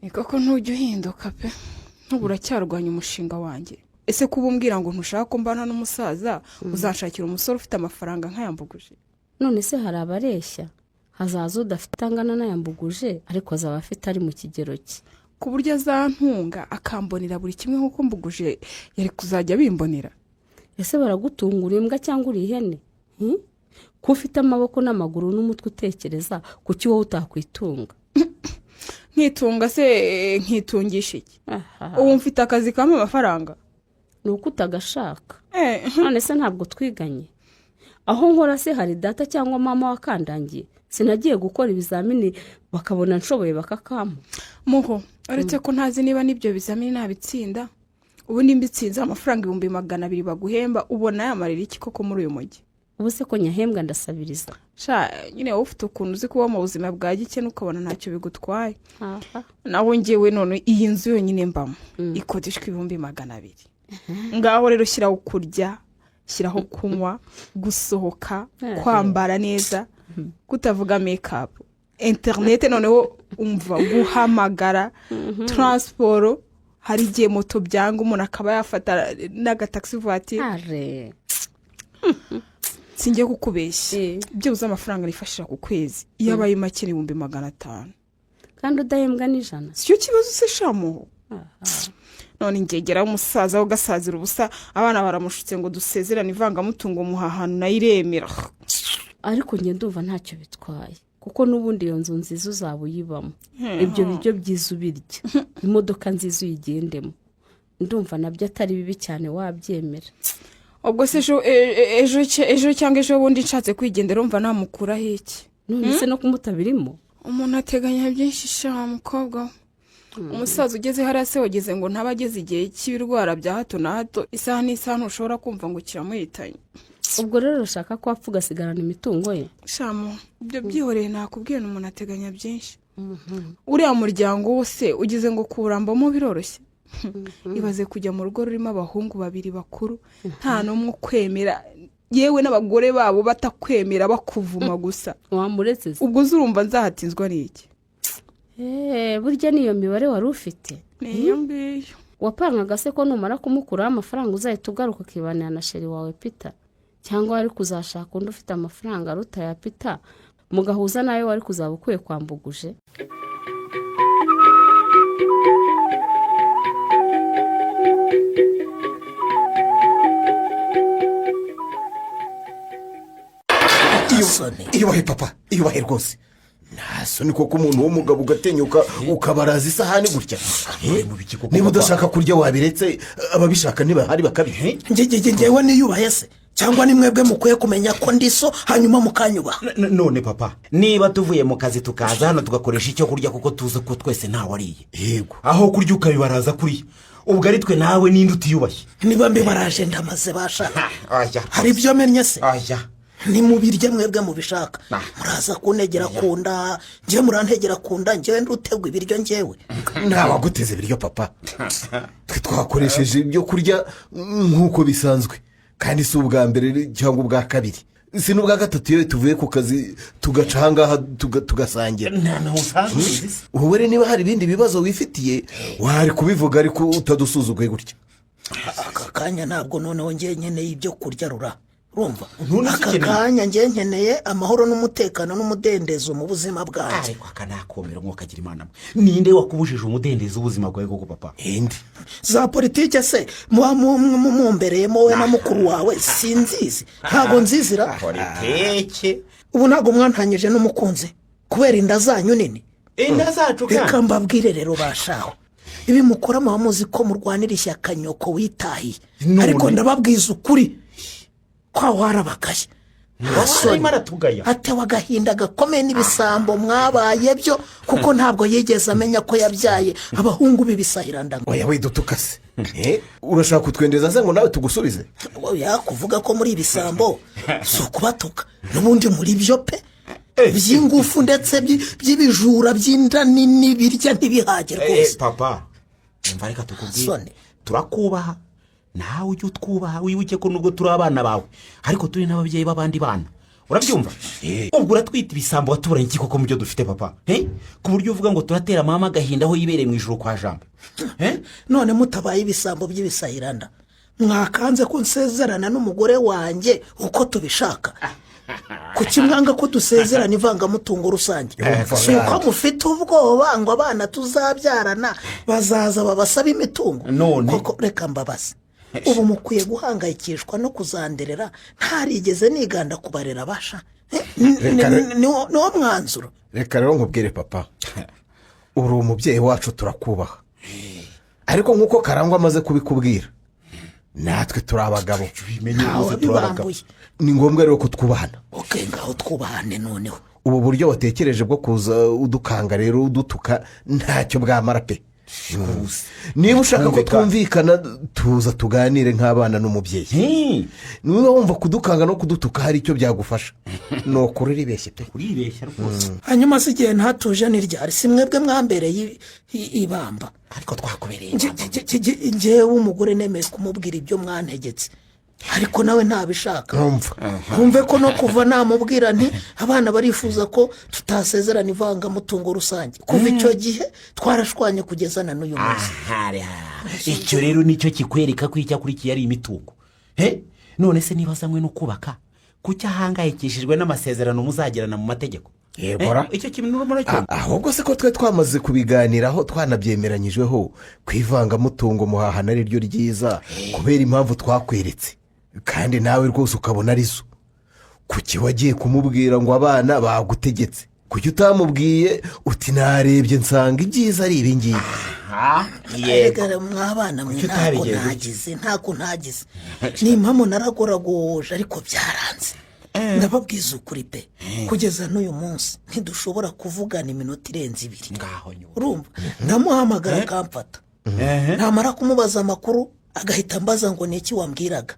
Ni koko ntujya uhinduka pe, ntubu uracyarwanya umushinga wanjye. Ese kuba umbwira ngo ntushaka ko mbana n'umusaza, uzanshakira umusore ufite amafaranga nk'ayambuguje? None se hari abareshya? Hazaza udafite angana n'ayambuguje, ariko azaba afite ari mu kigero cye. Ku buryo azantunga akambonera buri kimwe nk'uko mbuguje yari kuzajya abimbonera? Ese baragutungura imbwa cyangwa uri ihene? Ko ufite amaboko n'amaguru n'umutwe utekereza, kuki wowe utakwitunga? Nkitunga se nkitungisha iki? Aha. Ubu mfite akazi kampa amafaranga. Ni uko utagashaka. Eh, None se ntabwo twiganye? Aho nkora se hari data cyangwa mama wakandangiye? Sinagiye gukora ibizamini bakabona nshoboye bakakampa? Muho, uretse ko ntazi niba n'ibyo bizamini nabitsinda. Ubu nimba itsinze, amafaranga 200,000 baguhemba ubona yamarira iki koko muri uyu mujyi? Ubu se ko nyahembwa ndasabiriza? Sha nyine, wowe ufite ukuntu uzi kuba mu buzima bwa gikene ukabona ntacyo bigutwaye. Aha. Nawe ngewe none iyi nzu yonyine mbamo ikodeshwa 200,000. Ngaho rero shyiraho kurya, shyiraho kunywa, gusohoka, kwambara neza, kutavuga makeup, interinete, noneho umva guhamagara, transport, hari igihe moto byanga umuntu akaba yafata n'agatagisi voiture. Are. Singiye kukubeshya, Eh. byibuze amafaranga nifashisha ku kwezi iyo abaye make ni 500,000. Kandi udahembwa n'ijana? Si cyo kibazo se shamuho? None ingegera umusaza we ugasazira ubusa, abana baramushutse ngo dusezerane ivangamutungo muhahano, nayo iremera. Ariko njye ndumva ntacyo bitwaye, kuko n'ubundi iyo nzu nziza uzaba uyibamo, ibyo biryo byiza ubirya, imodoka nziza uyigendemo. Ndumva nabyo atari bibi cyane, wabyemera. Ubwo se ejo ejo cyangwa ejo bundi nshatse kwigendera, umva namukuraho iki? None se no kumuta birimo? Umuntu ateganya byinshi sha mukobwa we. Umusaza ugeze hariya se wageze ngo ntaba ageze igihe cy'ibirwara bya hato na hato, isaha n'isaha ntushobora kumva ngo kiramuhitanye. Ubwo rero urashaka ko wapfa ugasigarana imitungo ye? Shamu, ibyo byihoreye, nakubwiye ni umuntu ateganya byinshi. Uriya muryango wose ugeze ngo kuwurambamo biroroshye? Ibaze kujya mu rugo rurimo abahungu babiri bakuru, nta n'umwe ukwemera, yewe n'abagore babo batakwemera, bakuvuma gusa. Wamuretse se? Ubwo uzi urumva nzahatinzwa n'iki? Eh, burya niyo mibare wari ufite? Ni iyo ngiyo. Wapangaga se ko numara kumukuraho amafaranga uzahita ugaruka ukibanira na chéri wawe Peter, cyangwa wari kuzashaka undi ufite amafaranga aruta ya Peter, mugahuza n'ayo wari kuzaba ukuye kwa Mbuguje? Soni. Iyubahe papa, iyubahe rwose. Nta soni koko, umuntu w'umugabo ugatinyuka ukabaraza isahani gutya? Mu biki koko, Niba papa? udashaka kurya wabiretse, ababishaka ntibahari bakabirya. Ngewe niyubahe se, cyangwa ni mwebwe mukwiye kumenya ko ndi so hanyuma mukanyubaha? None papa, niba tuvuye mu kazi tukaza hano tugakoresha icyo kurya kuko tuzi ko twese ntawariye, Yego. aho kurya ukabibaraza kuriya, ubwo ari twe nawe ninde utiyubashye? Niba mbibaraje ndamaze bashaka. Aya. Hari ibyo mennye se? Aya. Nimubirye mwebwe mubishaka. Ah. Muraza kuntegera ku nda, njyewe murantegera ku nda, njyewe ndutegwa ibiryo njyewe? Ntawaguteze ibiryo papa, twe twakoresheje ibyo kurya nk'uko bisanzwe, kandi si ubwa mbere cyangwa ubwa kabiri, si n'ubwa gatatu iyo tuvuye ku kazi tugaca ahangaha tugasangira. Nta usanzwe ubizi se. Wowe rero niba hari ibindi bibazo wifitiye wari kubivuga, ariko utadusuzuguye gutya. Aka kanya ntabwo noneho ngewe nkeneye ibyo kurya rura, urumva? None se Aka ukeneye? kanya ngewe nkeneye amahoro n'umutekano n'umudendezo mu buzima bwanjye. Ariko aka nakomera umwuka agira Imana mwe. Ninde wakubujije umudendezo w'ubuzima bwawe koko papa? Indi. Za politike se muba mumbereyemo wowe na mukuru wawe sinzizi, ntabwo nzizira. Politike? Ubu ntabwo mwantanyije n'umukunzi kubera inda zanyu nini? Inda zacu? Reka Kandi mbabwire rero bashaho, ibi mukora muba muzi ko murwanira ishyaka nyoko witahiye. None? Ariko ndababwiza ukuri kwa warabagaye. Arimo aratugaya. Atewe agahinda gakomeye n'ibisambo mwabaye byo, kuko ntabwo yigeze amenya ko yabyaye abahungu b'ibisahiranda. Oya, widutuka se. Eh, urashaka kutwendeza se ngo nawe tugusubize? Oya, kuvuga ko muri ibisambo Si ukubatuka, n'ubundi muri byo pe, by'ingufu ndetse by'ibijura by'inda nini birya ntibihage rwose. Papa, umva, reka tukubwire. Soni. Turakubaha, nawe ujye utwubaha. Wibuke ko nubwo turi abana bawe, ariko turi n'ababyeyi b'abandi bana, urabyumva? Ubwo uratwita ibisambo, watuburanye iki koko mu byo dufite, papa? Eh? Ku buryo uvuga ngo turatera mama agahinda aho yibereye mu ijoro kwa Jambo? Eh? None mutabaye ibisambo by'ibisahiranda, mwakanze ko nsezerana n'umugore wanjye uko tubishaka? Kuki mwanga ko dusezerana ivangamutungo rusange? Si uko mufite ubwoba ngo abana tuzabyarana bazaza babasaba imitungo? None? Koko reka mbabaze, ubu mukwiye guhangayikishwa no kuzanderera ntarigeze niganda kubarera abasha? Niwo mwanzuro? Reka rero nkubwire, papa, uri umubyeyi wacu, turakubaha, ariko nk'uko Karangwa amaze kubikubwira, natwe turi abagabo. Bimenye rwose, turi abagabo. Wabibambuye. Ni ngombwa rero ko twubahana. Ok, ngaho twubahane noneho. Ubu buryo watekereje bwo kuza udukanga rero, udutuka, ntacyo bwamara pe. Niba ushaka ko twumvikana, tuza tuganire nk'abana n'umubyeyi. Niba wumva kudukanga no kudutuka hari icyo byagufasha, ni ukuri uribeshye pe. Uribeshya rwose. Hanyuma se igihe ntatuje ni ryari? Si mwebwe mwambereye ibamba? Ariko twakubereye. Njyewe umugore nemeye kumubwira ibyo mwantegetse, ariko nawe ntabishaka. Ntumva. Wumve ko no kuva namubwira nti abana barifuza ko tutasezerana ivangamutungo rusange, kuva icyo gihe twarashwanye kugeza na n'uyu munsi. Aha, icyo rero nicyo kikwereka ko icyo akurikiye ari imitungo. He, none se niba azanywe no kubaka, kuki ahangayikishijwe n'amasezerano muzagirana mu mategeko? Yegora. Icyo kintu urimo uracyumva? Ahubwo se ko twe twamaze kubiganiraho, twanabyemeranyijweho ku ivangamutungo muhahana ari ryo ryiza kubera impamvu twakweretse, kandi nawe rwose ukabona arizo, kuki wagiye kumubwira ngo abana bagutegetse? Kuki utamubwiye uti narebye nsanga ibyiza ari ibingibi? Yego. Erega mwabana mwe, Kuki ntako utabigenza utyo? ntagize, ntako ntagize, ni impamo, naragoragoje ariko byaranze. Ndababwiza ukuri pe, kugeza n'uyu munsi ntidushobora kuvugana iminota irenze 2. Ngaho nyuma. Urumva, ndamuhamagara akamfata, namara kumubaza amakuru agahita ambaza ngo ni iki wambwiraga?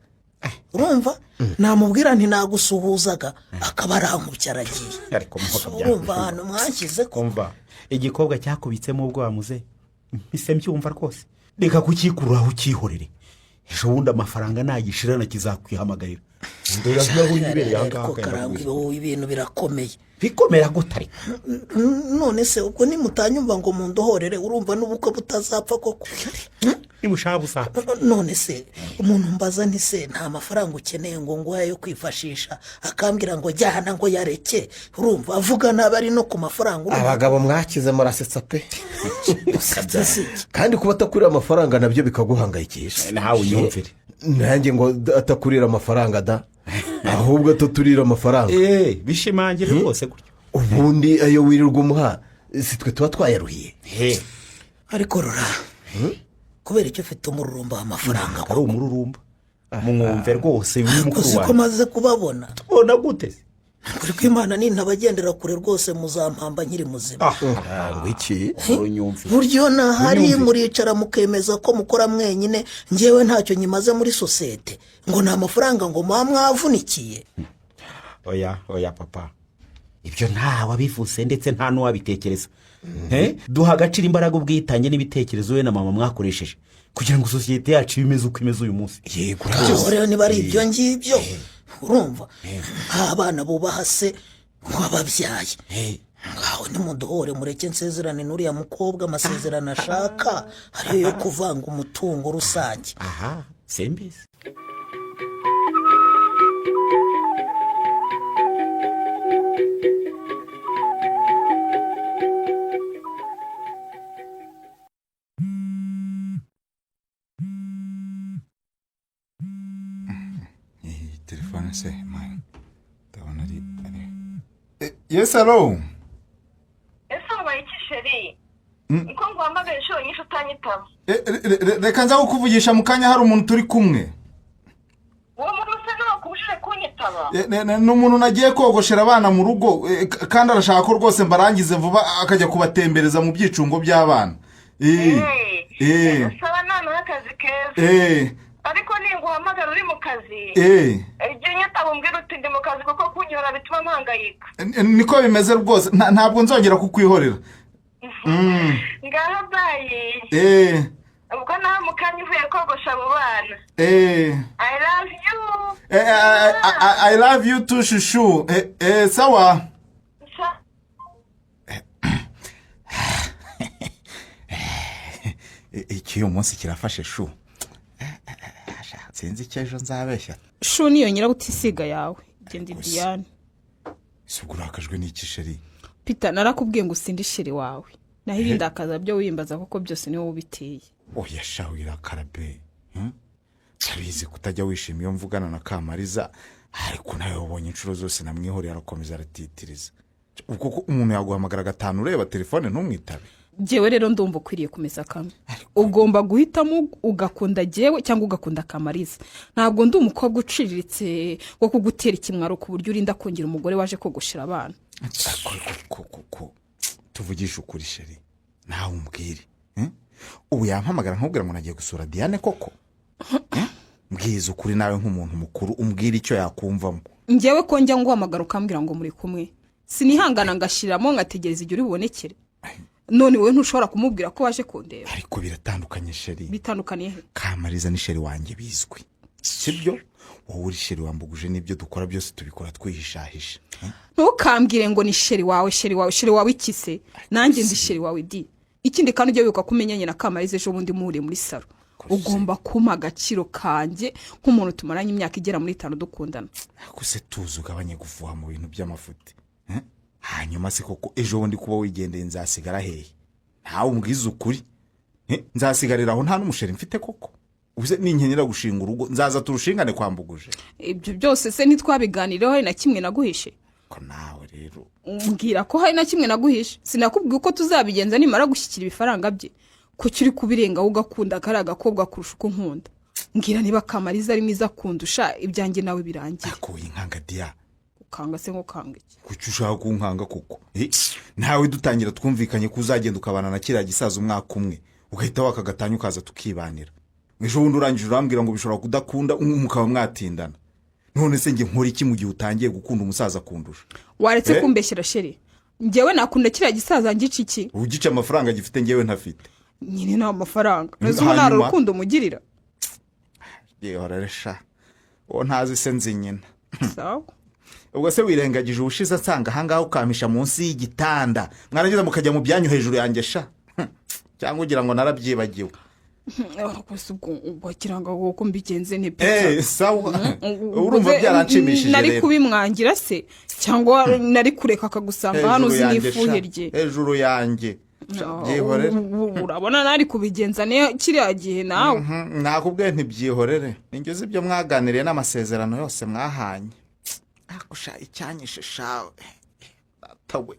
Urumva, namubwira nti nagusuhuzaga, akaba arankubye aragiye. Ariko muhoka. Urumva ahantu mwanshyize ko? Umva, igikobwa cyakubitsemo ubwoba muze, mpise mbyumva rwose. Reka kukikururaho, ukihorere. Ejo bundi amafaranga nagishirana kizakwihamagarira. Ndora aho yibereye aha ngaha. Ariko Karangwa, ibi ibintu birakomeye. Bikomera gute ariko? None se ubwo nimutanyumva ngo mundohorere, urumva n'ubukwe butazapfa koko? Nibushaka busapfa. None se umuntu mbaza nti se nta mafaranga ukeneye ngo nguhe yo kwifashisha, akambwira ngo jyana, ngo yareke? Urumva avuga nabi ari no ku mafaranga, urumva? Abagabo mwakize, murasetsa pe. Usetse si iki? Kandi kuba atakurira amafaranga nabyo bikaguhangayikisha. Nawe unyumvire. Nanjye ngo atakurira amafaranga da, ahubwo ataturira amafaranga. Eee, bishimangire rwose gutyo. Ubundi ayo wirirwa umuha, si twe tuba twayaruhiye? He. Ariko rora, kubera icyo ufite umururumba w'amafaranga? Ari umururumba, mwumve rwose, ni mukuru Uzi ko wanjye. maze kubabona? Tubona gute se? Kuri kw'Imana, nintabagendera kure rwose muzampamba nkiri muzima. Ngo iki? Unyumvire. Buryo nahari. Unyumvire. Muricara mukemeza ko mukora mwenyine, ngewe ntacyo nyimaze muri sosiyete, ngo ni amafaranga ngo muba mwavunikiye. Oya, oya papa, ibyo ntawe abivuze ndetse nta n'uwabitekereza. Duha agaciro imbaraga, ubwitange n'ibitekerezo we na mama mwakoresheje kugira ngo sosiyete yacu ibe imeze uko imeze uyu munsi. Yego. Aho rero niba ari ibyo ngibyo, urumva nk'abana bubaha se wababyaye, ngaho nimuduhore, mureke nsezerane n'uriya mukobwa amasezerano ashaka ariyo yo kuvanga umutungo rusange. Aha simbizi. Iyi telefone se mani, ndabona ari yes, hello. Ese wabaye iki, chéri, niko nguhamagaye inshuro nyinshi utanyitaba? Reka nza kukuvugisha mu kanya, hari umuntu turi kumwe. Uwo muntu se ntakubujije kunyitaba? Ni umuntu nagiye kogoshera abana mu rugo, kandi arashaka ko rwose mbarangize vuba akajya kubatembereza mu byicungo by'abana. Saba noneho akazi keza. Ariko ninguhamagara nguhamagara uri mu kazi, igihe unyitaba umbwira uti ndi mu kazi, kuko kunyura bituma mpangayika. Niko bimeze rwose. Ntabwo nzongera kukwihorera. Ngaho bye. Ubwo nawe mu kanya uvuye kogosha abo bana. I love you. I love you too, chouchou. Sawa. Iki uyu munsi kirafashe chou. Sinzi icyo ejo nzabeshya. Chou niyo nyirabutisiga yawe, genda. Gusa. Diane. Ese ubwo urakajwe n'iki, chérie? Peter, narakubwiye ngo usinde chéri wawe, naho ibindi akaza byo wiyimbaza, kuko byose niwowe ubiteye. Oya sha, wirakara be. Ndabizi kutajya wishima iyo mvugana na Kamariza, ariko nawe wabonye inshuro zose namwihoreye arakomeza aratitiriza. Ubwo ko umuntu yaguhamagara gatanu ureba telefone ntumwitabe? Jyewe rero ndumva ukwiriye kumesa kamwe. Ugomba guhitamo, ugakunda jyewe cyangwa ugakunda Kamariza. Ntabwo ndi umukobwa uciriritse wo kugutera ikimwaro ku buryo urinda kongera umugore waje kogoshera abana. Ko tuvugishe ukuri, chérie, nawe umbwire. Ubu yampamagara nkubwira ngo nagiye gusura Diane koko? Mbwiza ukuri nawe nk'umuntu mukuru, umbwire icyo yakumvamo. Njyewe ko njya nguhamagara ukambwira ngo muri kumwe, sinihangana ngashyiramo ngategereza igihe uri bubonekere? None wowe ntushobora kumubwira ko waje kundeba? Ariko biratandukanye, chérie. Bitandukaniye he? Kamariza ni chéri wanjye bizwi, sibyo? Wowe uri chéri wambuguje, n'ibyo dukora byose tubikora twihishahisha. Ntukambwire ngo ni chéri wawe, chéri wawe, chéri wawe iki se? Nanjye ndi chéri wawe di. Ikindi kandi, ujye wibuka ko umenyanye na Kamariza ejo bundi muhuriye muri salon. Ugomba kumpa agaciro kanjye nk'umuntu tumaranye imyaka igera muri 5 dukundana. Ariko se tuzi ugabanye gufuha mu bintu by'amafuti, eh? Hanyuma se koko ejo bundi kuba wigendeye nzasigara hehe? Ntawe umbwiza ukuri. Nzasigarira aho nta n'umuchéri mfite koko? Uze ninkenera gushinga urugo nzaza turushingane kwambuguje? Ibyo byose se ntitwabiganireho? Hari na kimwe naguhishe? Ko nawe rero. Mbwira ko hari na kimwe naguhishe. Sinakubwiye uko tuzabigenza nimara gushyikira ibifaranga bye? Kuki uri kubirengaho ugakunda kariya gakobwa kurusha uko nkunda? Mbwira niba Kamariza ari mwiza kundusha, ibyanjye nawe birangira. Akuye inkanga diya. Ukanga se nk'ukanga iki? Kuki ushaka kunkanga koko? Nawe dutangira twumvikanye ko uzagenda ukabana na kiriya gisaza umwaka umwe, ugahita wakagatanya ukaza tukibanira. Ejo bundi urangije urambwira ngo bishobora kudakunda, mukaba mwatindana. None se njye nkora iki mu gihe utangiye gukunda umusaza kundusha? Waretse Eh? kumbeshyera, chéri. Njyewe nakunda kiriya gisaza ngica iki? Ugica amafaranga gifite, ngewe ntafite. Nyine ni amafaranga. Uzi ubu nta Hanyuma? rukundo umugirira. Yehorere sha, uwo ntazi se nzi nyina. Sawa. Ubwo se wirengagije ubushize asanga ahangaha ukampisha munsi y'igitanda, mwarangiza mukajya mu byanyu hejuru yanjye sha? Cyangwa ugira ngo narabyibagiwe? Gusa ubwo wagira ngo uko mbigenze ni Sawa, urumva byaranshimishije Nari rero. kubimwangira se, cyangwa nari kureka akagusanga hano uzi Hejuru yanjye sha, n'ifuhe rye? hejuru yanjye. Sha, byihorere. Urabona nari kubigenza niyo kiriya gihe nawe. Nakubwiye ntibyihorere, ninjye uzi ibyo mwaganiriye n'amasezerano yose mwahanye. Ariko icyanyishe shawe data we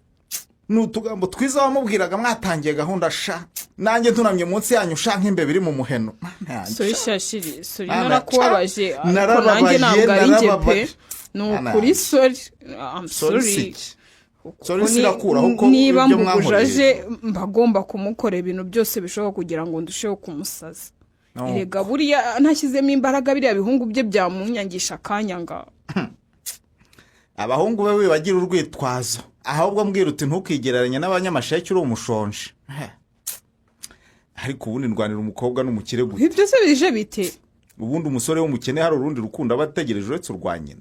ni utugambo twiza wamubwiraga mwatangiye gahunda sha, nanjye ntunamye munsi yanyu sha, nk'imbeba iri mu muheno. Mana yanjye, Sorry sha. sha chéri, sorry. Mana, Narakubabaje, sha. ariko nanjye Narababaye, ntabwo ari njye pe. narababaye. Ni Mana ukuri yanjye. sorry. I'm Sorry sorry. si iki? Sorry sirakuraho ko Niba ibyo mbuguje mwankoreye. aje, mba agomba kumukorera ibintu byose bishoboka kugira ngo ndusheho kumusaza. No. Erega buriya ntashyizemo imbaraga, biriya bihungu bye byamunyangisha akanyanga. Abahungu be wibagira urwitwazo, ahubwo mbwira uti ntukigereranye n'abanyamasheke, uri umushonji. Ariko ubundi ndwanira umukobwa n'umukire gute? Ibyo se bije bite? Ubundi umusore w'umukene hari urundi rukundo aba ategereje uretse urwa nyina?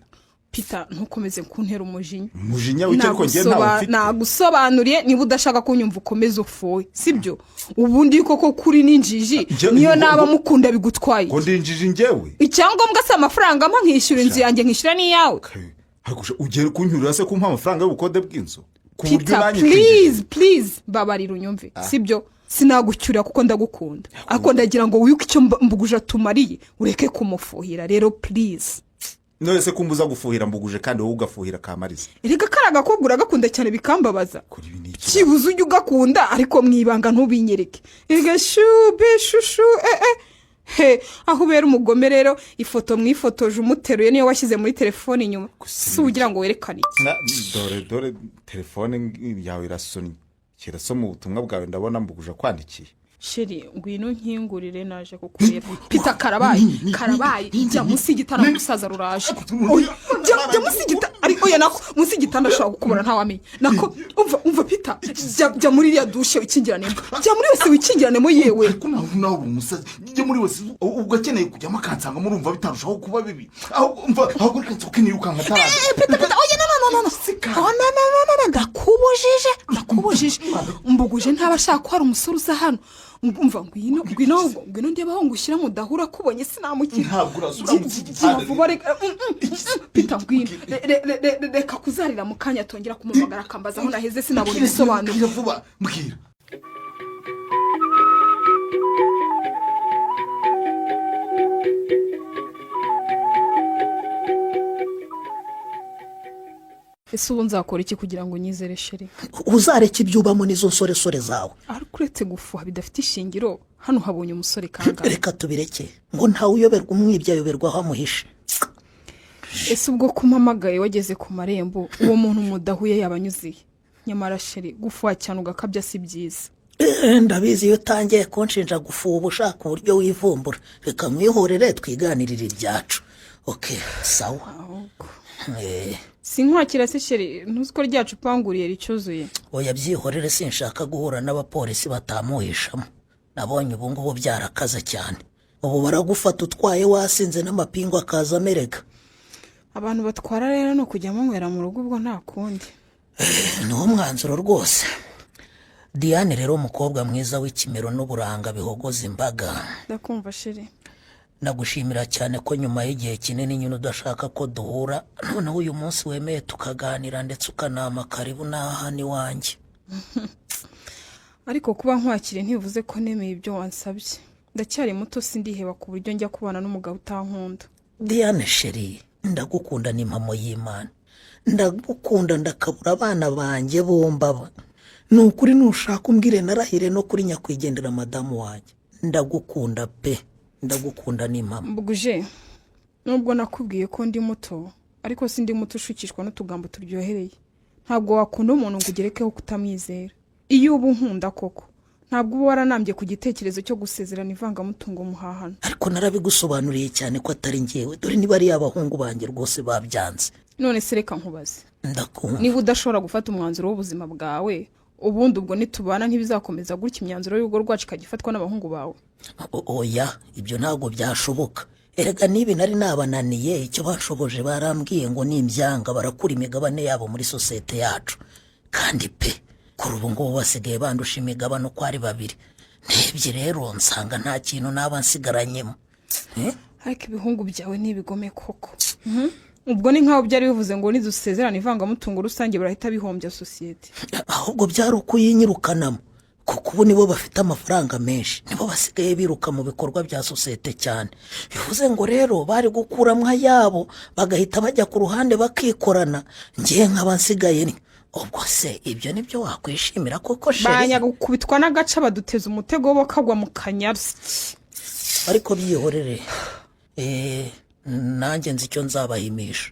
Peter, ntukomeze kuntera umujinya. Umujinya w'icyo? Ariko njye ntawe mfite. Nagusobanuriye, niba udashaka kunyumva ukomeze ufuhe, sibyo? Ubundi koko kuri n'injiji. Niyo naba mukunda bigutwaye Ngo iki? ndinjije njyewe? Icyangombwa si amafaranga ampa nkishyura inzu yanjye, nkishyura n'iyawe. Ariko ugiye kunyurira se kumpa amafaranga y'ubukode bw'inzu ku buryo Peter, unanyikije? please, please, mbabarira unyumve, sibyo? Sinagucyurira kuko ndagukunda, ariko ndagira ngo wibuke icyo mbuguje atumariye, ureke kumufuhira rero, please. None se kumbuza gufuhira mbuguje kandi wowe ugafuhira Kamariza? Erega kariya gakobwa uragakunda cyane bikambabaza. Kuri ibi ni ikibazo. Cyibuze ujye ugakunda ariko mu ibanga, ntubinyereke. Erega shube chouchou, he aho ubera umugome rero, ifoto mwifotoje umuteruye niyo washyize muri telefone inyuma, si ugira ngo werekane iki? Dore dore telefone yawe irasonnye, kirasoma ubutumwa bwawe, ndabona mbuguje akwandikiye. Chéri, ngwino nkingurire, naje kukureba. Pita, karabaye, karabaye! Jya munsi y'igitanda, umusaza ruraje. Oya, jya munsi y'igitanda. Ariko oya, nako munsi y'igitanda ashobora kukubona, ntawamenya. Nako umva, umva Pita, jya muri iriya douche wikingiranemo, jya muri wese wikingiranemo yewe. Ariko nawe uri umusazi. Njye muri wese ubwo akeneye kujyamo akansanga, murumva bitarushaho kuba bibi? Ahubwo umva, ahubwo reka nsohoke nirukanka ataraza. Pita, Pita, oya, no, no, no, no, oh, no, no, no, no, no, ndakubujije, ndakubujije. Mbuguje ntaba ashaka ko hari umusore uza hano. Umva, ngwino, ngwino ahubwo, ngwino ndebe aho ngushyira mudahura kubonye, sinamukira. Ntabwo urasubira munsi y'igitanda. Gira vuba, reka Pita, ngwino. Reka kuzarira mu kanya atongera kumuhamagara akambaza aho naheze, sinabona ibisobanuro. Mbwira vuba, mbwira. Ese ubu nzakora iki kugira ngo unyizere, chéri? Uzareke ibyo ubamo n'izo nsoresore zawe. Ariko uretse gufuha bidafite ishingiro, hano habonye umusore kangahe? Reka tubireke, ngo ntawe uyoberwa umwibye, ayoberwa aho amuhishe. Ese ubwo kumpamagaye wageze ku marembo, uwo muntu mudahuye yaba anyuziye? Nyamara chéri, gufuha cyane ugakabya si byiza. Ndabizi, iyo utangiye kunshinja gufuha uba ushaka uburyo wivumbura. Reka nkwihorere, twiganirire ibyacu. OK, sawa. Ahubwo sinkwakira se chéri? Ntuzi ko ryacu panguriye ricyuzuye? Oya, byihorere, sinshaka guhura n'abapolisi batamuhishamo. Nabonye ubu ngubu byarakaze cyane, ubu baragufata utwaye wasinze n'amapingu akaza amerega. Abantu batwara rero ni ukujya munywera mu rugo, ubwo nta kundi. Niwo mwanzuro rwose. Diane rero, umukobwa mwiza w'ikimero n'uburanga bihogoza imbaga. Ndakumva, chéri. Nagushimira cyane ko nyuma y'igihe kinini nyine udashaka ko duhura, noneho uyu munsi wemeye tukaganira, ndetse ukanama karibu n'aha iwanjye. Ariko kuba nkwakiriye ntibivuze ko nemeye ibyo wansabye. Ndacyari muto, sindiheba ku buryo njya kubana n'umugabo utankunda. Diane chérie, ndagukunda, ni impamo y'Imana, ndagukunda ndakabura abana banjye bombaba. Ni ukuri, nushaka umbwire narahire no kuri nyakwigendera madamu wanjye, ndagukunda pe, ndagukunda ni impamo. Mbuguje, nubwo nakubwiye ko ndi muto, ariko si ndi muto ushukishwa n'utugambo turyohereye. Ntabwo wakunda umuntu ngo ugerekeho kutamwizera. Iyo uba unkunda koko, ntabwo uba waranambye ku gitekerezo cyo gusezerana ivangamutungo muhahano. Ariko narabigusobanuriye cyane ko atari ngewe. Dore niba ari abahungu banjye rwose babyanze. None se reka nkubaze. Ndakumva. Niba udashobora gufata umwanzuro w'ubuzima bwawe, ubundi ubwo nitubana ntibizakomeza gutya, imyanzuro y'urugo rwacu ikajya ifatwa n'abahungu bawe? Oya, ibyo ntabwo byashoboka. Erega niba nari nabananiye, icyo banshoboje barambwiye ngo nimbyanga barakura imigabane yabo muri sosiyete yacu. Kandi pe, kuri ubu ngubu basigaye bandusha imigabane uko ari babiri. Ndebye rero nsanga nta kintu naba nsigaranyemo. Eh? Ariko ibihungu byawe ni ibigome koko. Ubwo ni nk'aho byari bivuze ngo nidusezerana ivangamutungo rusange barahita bihombya sosiyete. Ahubwo byari ukuyinyirukanamo, kuko ubu nibo bafite amafaranga menshi, nibo basigaye biruka mu bikorwa bya sosiyete cyane. Bivuze ngo rero bari gukuramo ayabo bagahita bajya ku ruhande bakikorana, ngewe nkaba nsigaye ni ubwo se ibyo nibyo wakwishimira koko, chérie? Banyagukubitwa n'agaca, baduteza umutego bo kagwa mu kanyaru. Ariko byihorere, nanjye nzi icyo nzabahimisha.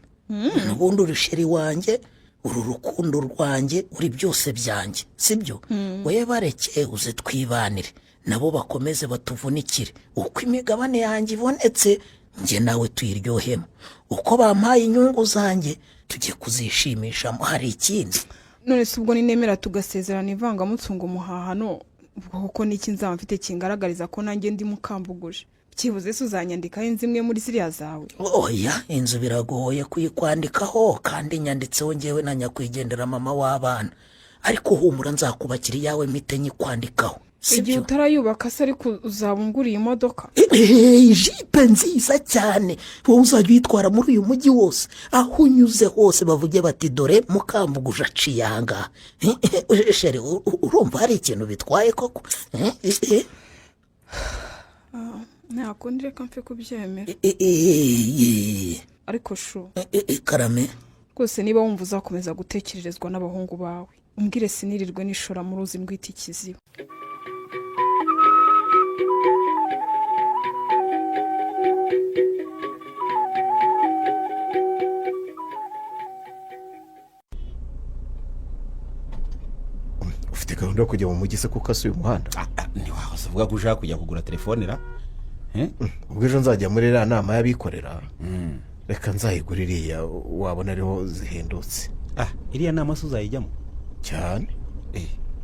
Ubundi uri chérie wanjye, uru rukundo rwanjye, uri byose byanjye, sibyo? We bareke uze twibanire nabo, bakomeze batuvunikire. Uko imigabane yanjye ibonetse, njye nawe tuyiryohemo. Uko bampaye inyungu zanjye, tujye kuzishimishamo. Hari ikindi? None se ubwo ninemera tugasezerana ivangamutungo muhahano, ubwo koko niki nzaba mfite kingaragariza ko nanjye ndi Mukambuguje? Byibuze se uzanyandikaho inzu imwe muri ziriya zawe? Oya, inzu biragoye kuyikwandikaho, kandi nyanditseho ngewe na nyakwigendera mama w'abana. Ariko humura, nzakubakira iyawe mpite nyikwandikaho. Igihe Sibyo? utarayubaka se, ariko uzaba unguriye imodoka? Ijipe nziza cyane, wowe uzajya uyitwara muri uyu mujyi wose, aho unyuze hose bavuge bati: "Dore Mukambuguje aciye ahangaha." Chérie, urumva hari ikintu bitwaye koko? Nta kundi, reka mfe kubyemera. Ariko chou. Karame. Rwose niba wumva uzakomeza gutekererezwa n'abahungu bawe, umbwire sinirirwe nishora mu ruzi ndwita ikiziba. Ufite gahunda Gahunda yo kujya mu mujyi se kuko asuye umuhanda? Ntiwahoze uvuga ko ushaka kujya kugura telefone ra? Ubwo ejo nzajya muri iriya nama y'abikorera, reka nzayigura iriya wabona ariho zihendutse. Iriya nama se uzayijyamo? Cyane.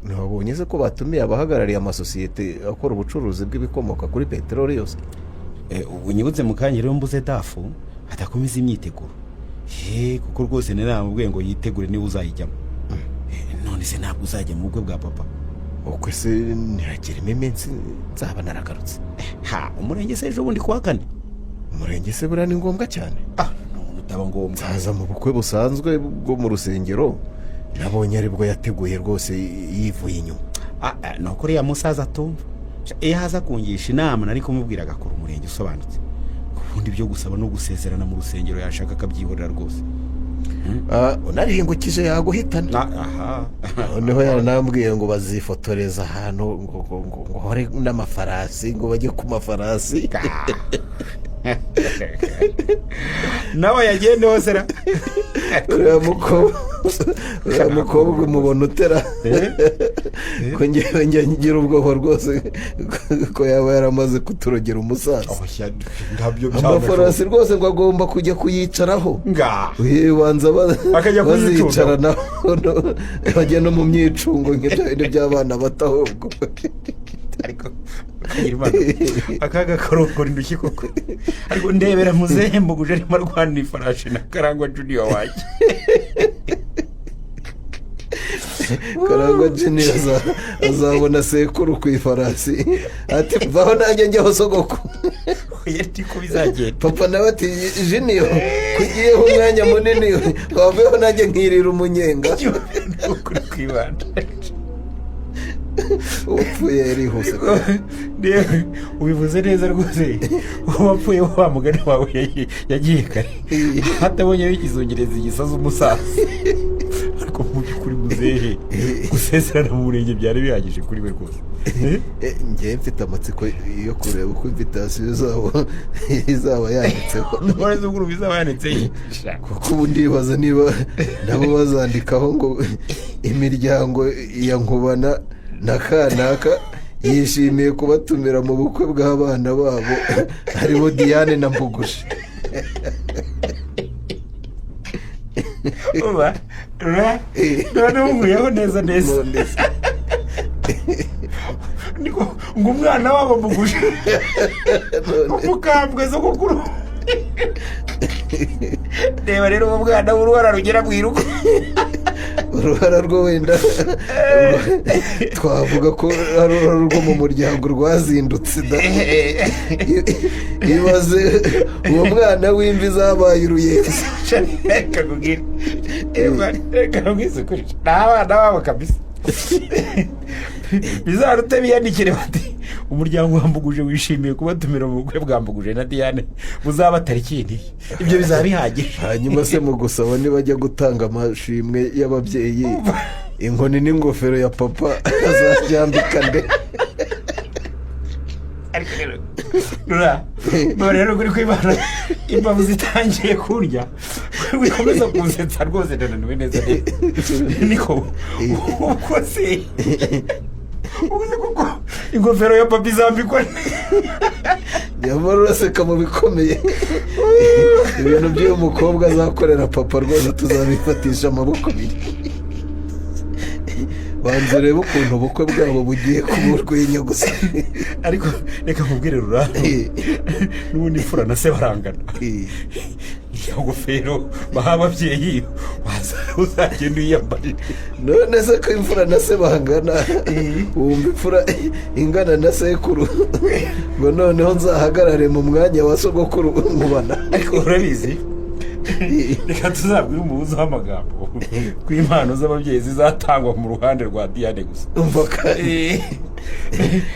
Ntiwabonye se ko batumiye abahagarariye amasosiyete akora ubucuruzi bw'ibikomoka kuri peteroli yose? Unyibutse mu kanya rero, mbuze dafu adakomeza imyiteguro, kuko rwose namubwiye ngo yitegure niba uzayijyamo. None se ntabwo uzajya mu bukwe bwa papa? Ubukwe se ntihagiremo iminsi, nzaba naragarutse. Ha, umurenge se ejo bundi kuwa kane? Umurenge se buriya ni ngombwa cyane? None utaba ngombwa. Nzaza mu bukwe busanzwe bwo mu rusengero, nabonye aribwo yateguye rwose yivuye inyuma. Ni uko uriya musaza atumva. Iyo aza kungisha inama nari kumubwira agakora umurenge usobanutse, ubundi byo gusaba no gusezerana mu rusengero yashaka akabyihorera rwose. Unarihingukije yaguhitana. Noneho yaranambwiye ngo bazifotoreza ahantu ngo hore n'amafarasi, ngo bajye ku mafarasi. Nawe yagende hose ra. Uriya mukobwa umubona utera ko ngewe njya ngira ubwoba rwose ko yaba yaramaze kuturogera umusaza. Amafarasi rwose ngo agomba kujya kuyicaraho, banza bazicaranaho, bajya no mu myicungo nk'ibyo bintu by'abana bato ahubwo. Akaga karongora indushyi koko. Ariko ndebera muzehe Mbuguje arimo arwanira ifarashi na Karangwa Junior wanjye. Karangwa Junior azabona sekuru ku ifarasi ati vaho nanjye njyaho sogoko. Niko bizagenda. Papa nawe ati Junior kugiyeho umwanya munini waveho nanjye nkirira umunyenga. Ukuri kwibanda. Uwapfuye yarihuse. Ubivuze neza rwose, uwapfuye wa mugani wawe yagiye kare hatabonye bikizungereza igisaza umusaza. Ariko mu by'ukuri muzehe gusezerana mu murenge byari bihagije kuri we rwose. Ngewe mfite amatsiko yo kureba uko invitasiyo zabo izaba yanditseho. Ntuzi ukuntu izaba yanditseho. Kuko ubu ndibaza niba nabo bazandikaho ngo imiryango ya Nkubana na kanaka yishimiye kubatumira mu bukwe bw'abana babo harimo Diane na Mbuguje. Noneho nkuyeho neza neza ngo umwana wabo Mbuguje umukambwe zo kukuru. Reba rero uwo mwana w'uruhara rugera mu irugo. Uruhara rwo wenda twavuga ko ari uruhara rwo mu muryango rwazindutse da. Ibaze uwo mwana w'imvi zabaye uruyenzi. Reka nkubwire, reka nkubwire ukuri, ni abana babo kabisa. Bizarute biyandikire bati umuryango wa Mbuguje wishimiye kubatumira mu bukwe bwa Mbuguje na Diane buzaba tariki iyi. Ibyo bizaba bihagije. Hanyuma se mu gusaba nibajya gutanga amashimwe y'ababyeyi, inkoni n'ingofero ya papa azabyambika nde? Ariko rero rero kuri kwibana imbavu zitangiye kurya wikomeza kunsetsa rwose, ndananiwe neza neza. Niko uko se ubuze kuko ingofero ya papa izambikwa. Nyamara uraseka mu bikomeye, ibintu by'uyu mukobwa azakorera papa rwose tuzabifatisha amaboko abiri. Banza urebe ukuntu ubukwe bwabo bugiye kuba urwenya gusa. Ariko reka nkubwire rura, n'ubundi imfura na se barangana. Iyo ngofero baha ababyeyi uzagenda uyiyambarire. None se ko imfura na se bangana, wumva imfura ingana na sekuru ngo noneho nzahagarare mu mwanya wa sogokuru nkubana. Ariko urabizi, reka tuzabwire umubuzo w'amagambo ko impano z'ababyeyi zizatangwa mu ruhande rwa Diane gusa.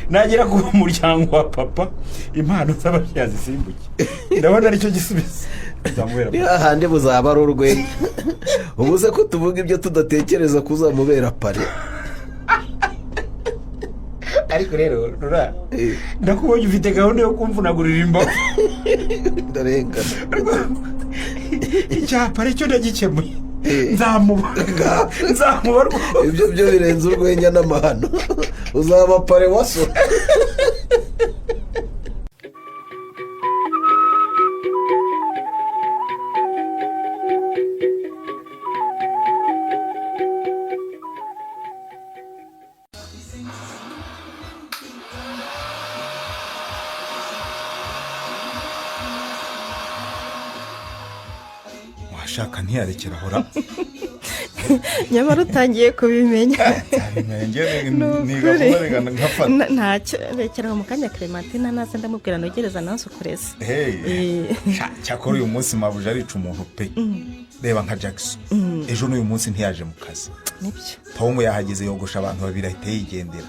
Nagera ku muryango wa papa impano z'ababyeyi zisimbuke, ndabona aricyo gisubizo. Hahandi buzaba ari urwenya. Ubuze ko tuvuga ibyo tudatekereza kuzamubera pare. Ariko rero rura, ndakubonye ufite gahunda yo kumvunagurira imbavu. Ndarengana. Icyapa aricyo ndagikemuye. Nzamuba, nzamuba rwose. Ibyo byo birenze urwenya n'amahano, uzaba pare wa so. Washaka ntiyarekera ahora. Nyamara utangiye kubimenya. Ni Niga ukuri. vuba, reka nkafata. Ntacyo, rekera aho mu kanya. Clementine naza ndamubwira nogereza nansukureze. Hey, cyakora uyu munsi mabuja arica umuntu pe. Reba nka Jackson, ejo n'uyu munsi ntiyaje mu kazi. Nibyo. Tom yahageze yogosha abantu babiri ahita yigendera,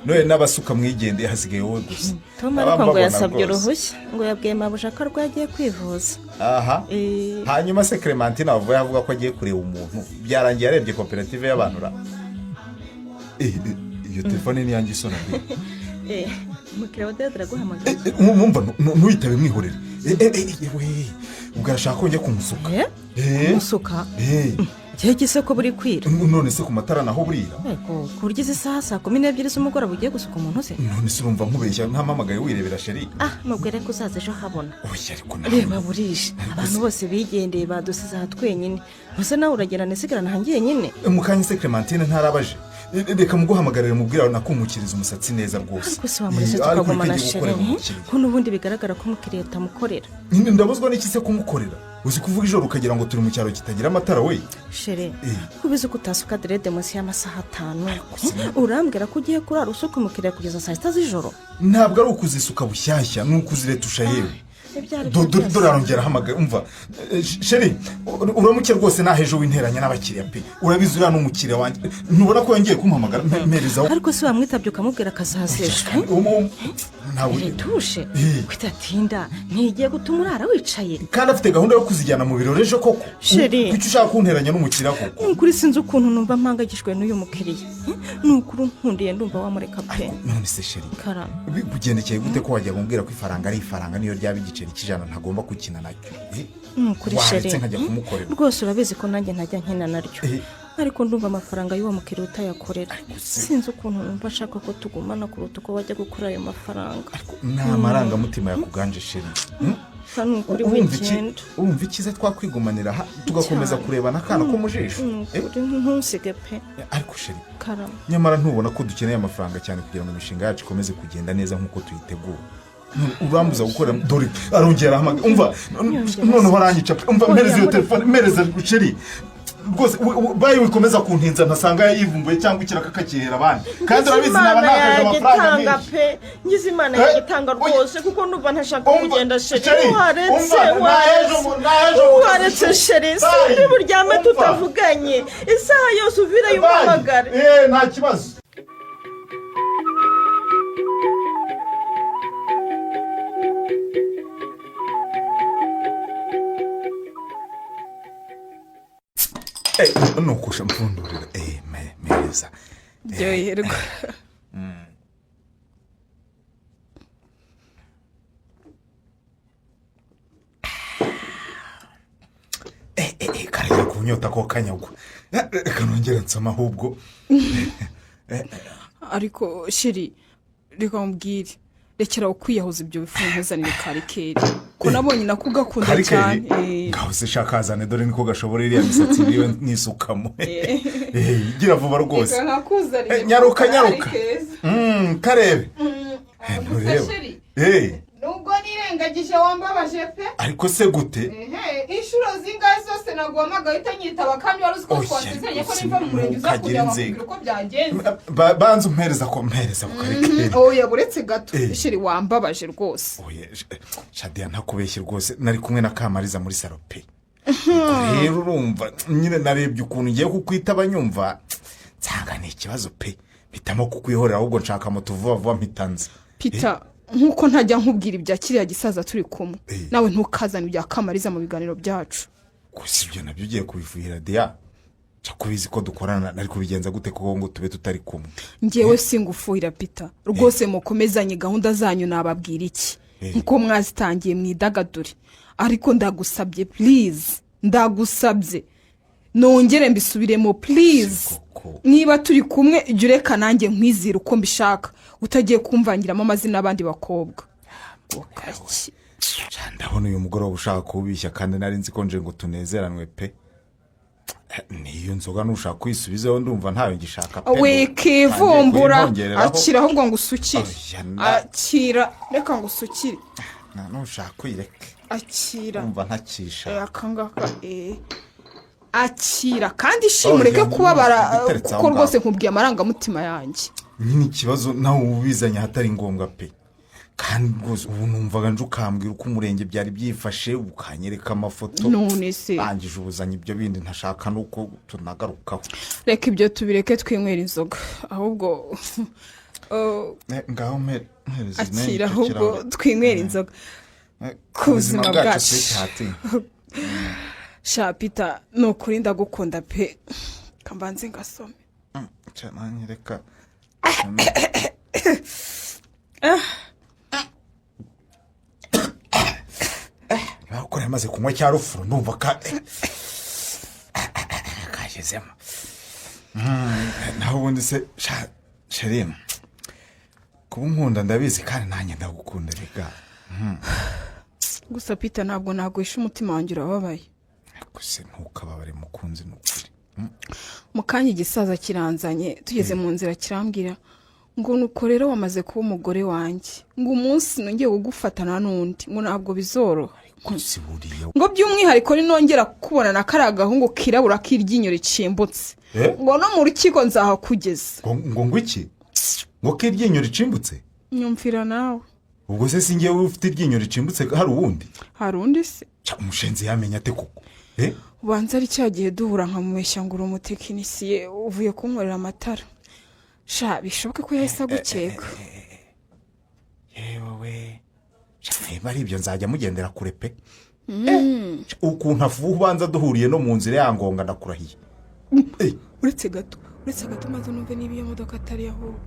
none n'abasuka mwigendeye, hasigaye wowe gusa. Tom Aba ariko ngo mbabona yasabye rwose. uruhushya, ngo yabwiye mabuja ko arwaye agiye kwivuza. Aha. Hanyuma se Clementine wavuye avuga ko agiye kureba umuntu, byarangiye arebye koperative y'abantu ra? Iyo telefone ni iyanjye isona pe. Umukiriya wa dede araguhamagaye. Mwumva, ntuyitabe, mwihorere. Yewe, ubwo arashaka ko njya kumusuka. Kumusuka? Igihe gise ko buri kwira? None se ku matara naho burira? Yego, ku buryo izi saha 12 z'umugoroba ugiye gusuka umuntu se? None se urumva nkubeshya ntampamagaye wirebera, chérie? Ah, mubwire ko uzaza ejo habona. Oya, ariko nawe. Reba burije, abantu bose bigendeye, badusize aha twenyine. Gusa nawe uragenda nisigarana aha njyenyine. Mukanya se Clementine ntarabaje? Reka muguhamagarire mubwira nakumukiriza umusatsi neza rwose. Ariko se wamuretse ariko tukagumana, reka njye gukorera chérie? umukiriya. Ko n'ubundi bigaragara ko umukiriya utamukorera. Nyine ndabuzwa n'iki se kumukorera? Uzi kuvuga ijoro ukagira ngo turi mu cyaro kitagira amatara we. Chérie, ko ubizi ko utasuka dread munsi y'amasaha 5, urambwira ko ugiye kurara usuka umukiriya kugeza saa 6 z'ijoro? Ntabwo ari ukuzisuka bushyashya, ni ukuziretusha yewe. Ibyo ari byo byose. Dore arongera ahamagaye. Umva, chérie, uramuke rwose, naho ejo winteranya n'abakiriya pe. Urabizi uriya ni umukiriya wanjye, ntubona ko yongeye kumpamagara? Mperezaho. Ariko se wamwitabye ukamubwira akazaza ejo? Ntawe. Retushe kwidatinda ntigiye gutuma urara wicaye. Kandi afite gahunda yo kuzijyana mu birori ejo koko. Chérie. Kuki ushaka kunteranya n'umukiriya koko? Ni ukuri sinzi ukuntu numva mpangayikishijwe n'uyu mukiriya. Ni ukuri unkundiye ndumva wamureka pe. None se chérie, Karame. bikugendekeye gute ko wajya kumbwira ko ifaranga ari ifaranga, niyo ryaba igiceri cy'ijana ntagomba gukina nacyo? Ni ukuri, Waretse chérie. nkajya kumukorera. Rwose urabizi ko nanjye ntajya nkina naryo, ariko ndumva amafaranga y'uwo mukiriya utayakorera. Sinzi ukuntu numva ashaka ko tugumana kuruta uko wajya gukora ayo mafaranga. Ni amarangamutima yakuganje, chérie. Ni ukuri, Urumva iki? wigenda. Urumva icyiza twakwigumanira aha tugakomeza Cyane. kurebana akana ko mu jisho. Ni ukuri, ntusige pe. Ariko chérie, Karame. nyamara ntubona ko dukeneye amafaranga cyane kugira ngo imishinga yacu ikomeze kugenda neza nk'uko tuyitegura? Urambuza gukora. Dore arongera arahamagara. Umva, noneho aranyica pe. Umva, mpereza iyo telefone, mpereza, chérie, rwose. Bayi wikomeza kuntinza ntasanga yivumbuye cyangwa ikiraka kakihera abandi, kandi urabizi naba Imana nakaje amafaranga yagitanga menshi. pe, ngize Imana yagitanga rwose, kuko ndumva ntashaka kugenda, chérie. Chérie, Waretse, umva, waretse, nahejo mu kazi. waretse, chérie. Bye. Sindi buryame Umva. tutavuganye. Isaha yose uvireyo umpamagare. Nta kibazo. Nukusha mpfundurira, mpereza. Ryoherwa. Karagera ku nyota ko kanyagwa. Reka nongere nsoma ahubwo. Ariko chérie, reka mubwire, rekera kwiyahuza ibyo bifu nkuzanire ka liqueur, ko nabonye nako ugakunda Ka liqueur? cyane. Ngaho se shaka hazane, dore niko gashobora iriya misatsi niwe nisukamo. Gira vuba rwose. Reka nkakuzanire. Nyaruka. Kuko ari Nyaruka. keza. Karebe. Gusa Ntureba. Chérie, nubwo nirengagije wambabaje pe. Ariko se gute? Ehe, inshuro zingahe zose naguhamagaye utanyitaba, kandi wari uzi ko Oya, twasezeranye ko ariko niva mu murenge uza ntukagire kujya inzego. bakubwira uko byagenze. Banza umpereza ko mpereza ku ka liqueur. Oya, buretse gato. Chérie, wambabaje rwose. Oya, Shadiya, ntakubeshye rwose, nari kumwe na Kamariza muri salon pe. Rero urumva nyine narebye ukuntu ngiye kukwitaba nyumva nsanga ni ikibazo pe, mpitamo kukwihorera, ahubwo nshaka moto vuba vuba mpita nza. Peter, nk'uko ntajya nkubwira ibya kiriya gisaza turi kumwe nawe, ntukazane ibya Kamariza mu biganiro byacu. Gusa ibyo nabyo ugiye kubifuhira, Diya, nca kubizi ko dukorana, nari kubigenza gute kuko ngo tube tutari kumwe? Ngewe singufuhira, Peter, rwose mukomezanye gahunda zanyu, nababwira iki? Nkuko mwazitangiye mwidagadure, ariko ndagusabye, please, ndagusabye. Nongere mbisubiremo, please. Niba turi kumwe, jya ureka nanjye nkwizire uko mbishaka, utagiye kumvangiramo amazina y'abandi bakobwa. Ndabona uyu mugoroba ushaka kuwubishya, kandi nari nzi ko nje ngo tunezeranwe pe. Niyo nzoga nushaka kwisubizaho, ndumva ntayo ngishaka pe. Wikivumbura. Ntangiye kuyinongereraho. Akira ahubwo ngo usukire. Oya, Akira, reka ngo usukire. Nushaka uyireke. Akira. Ndumva ntakishaka. Aka ngaka, akira kandi ishimwe, ureke Oya, kubabara, biteretse aho kuko ngaho. rwose nkubwiye amarangamutima yanjye. Nyine ikibazo nawe uba ubizanye ahatari ngombwa pe. Kandi rwose ubu numvaga nje ukambwira uko umurenge byari byifashe, ukanyereka amafoto. None se? Rangije ubuzanye ibyo bindi ntashaka nuko tunagarukaho. Reka ibyo tubireke, twinywera inzoga ahubwo. Ngaho mpereza Akira icyo ahubwo kirahure. twinywera inzoga ku buzima bwacu. Sweetheart. Sha Peter, ni ukuri ndagukunda pe. Kambanze ngasome. Ca nanjye reka. Niba uko yamaze kunywa cya rufuro, ndumva ka kagezemo. Naho ubundi se sha chérie, kuba unkunda ndabizi, kandi nanjye ndagukunda rega. Gusa Peter, ntabwo naguhisha, umutima wanjye urababaye. Gusa ntukababare mukunzi, ni ukuri. Mu kanya igisaza kiranzanye, tugeze mu nzira kirambwira ngo: "Nuko rero wamaze kuba umugore wanjye," ngo "umunsi nongeye kugufatana n'undi," ngo "ntabwo bizoroha," Si buriya. ngo "by'umwihariko ninongera kukubona na kariya gahungu kirabura k'iryinyo ricimbutse," ngo "no mu rukiko nzahakugeza." Ngo iki? Ngo k'iryinyo ricimbutse? Nyumvira nawe. Ubwo se si njyewe ufite iryinyo ricimbutse, hari uwundi? Hari undi se? Ca, umushenzi yamenya ate koko? Ubanza ari cya gihe duhura nkamubeshya ngo uri umutekinisiye uvuye kunkorera amatara. Sha, bishoboke ko yahise agukeka. Yewe, niba ari ibyo nzajya mugendera kure pe. Ukuntu afuha, ubanza duhuriye no mu nzira yangonga, ndakurahiye. Uretse gato, uretse gato, maze numve niba iyo modoka atari ahubwo.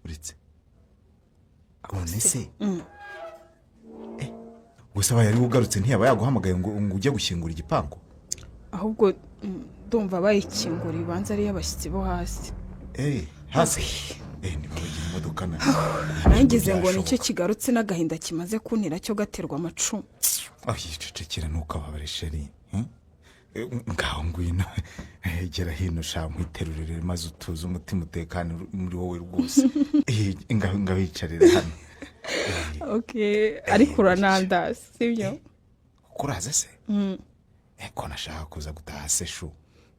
Uretse none se gusa abaye ari we ugarutse, ntiyaba yaguhamagaye ngo ujye gushyingura igipangu? Ahubwo ndumva bayikingura, ibanza ari iy'abashyitsi bo hasi. Hasi, niba bagira imodoka na Nangize ngo nicyo kigarutse, n'agahinda kimaze kuntera cyo gaterwa amacumu. Aho yicecekera, ntukababare chérie. Ngaho ngwino, gera hino sha, nkwiterurire maze utuze umutima, utekane muri wowe rwose. Ngaho yicarire hano. Ok, ariko uranandaza, sibyo? Kuraza se? Mm. Ko nashaka kuza gutaha se shu?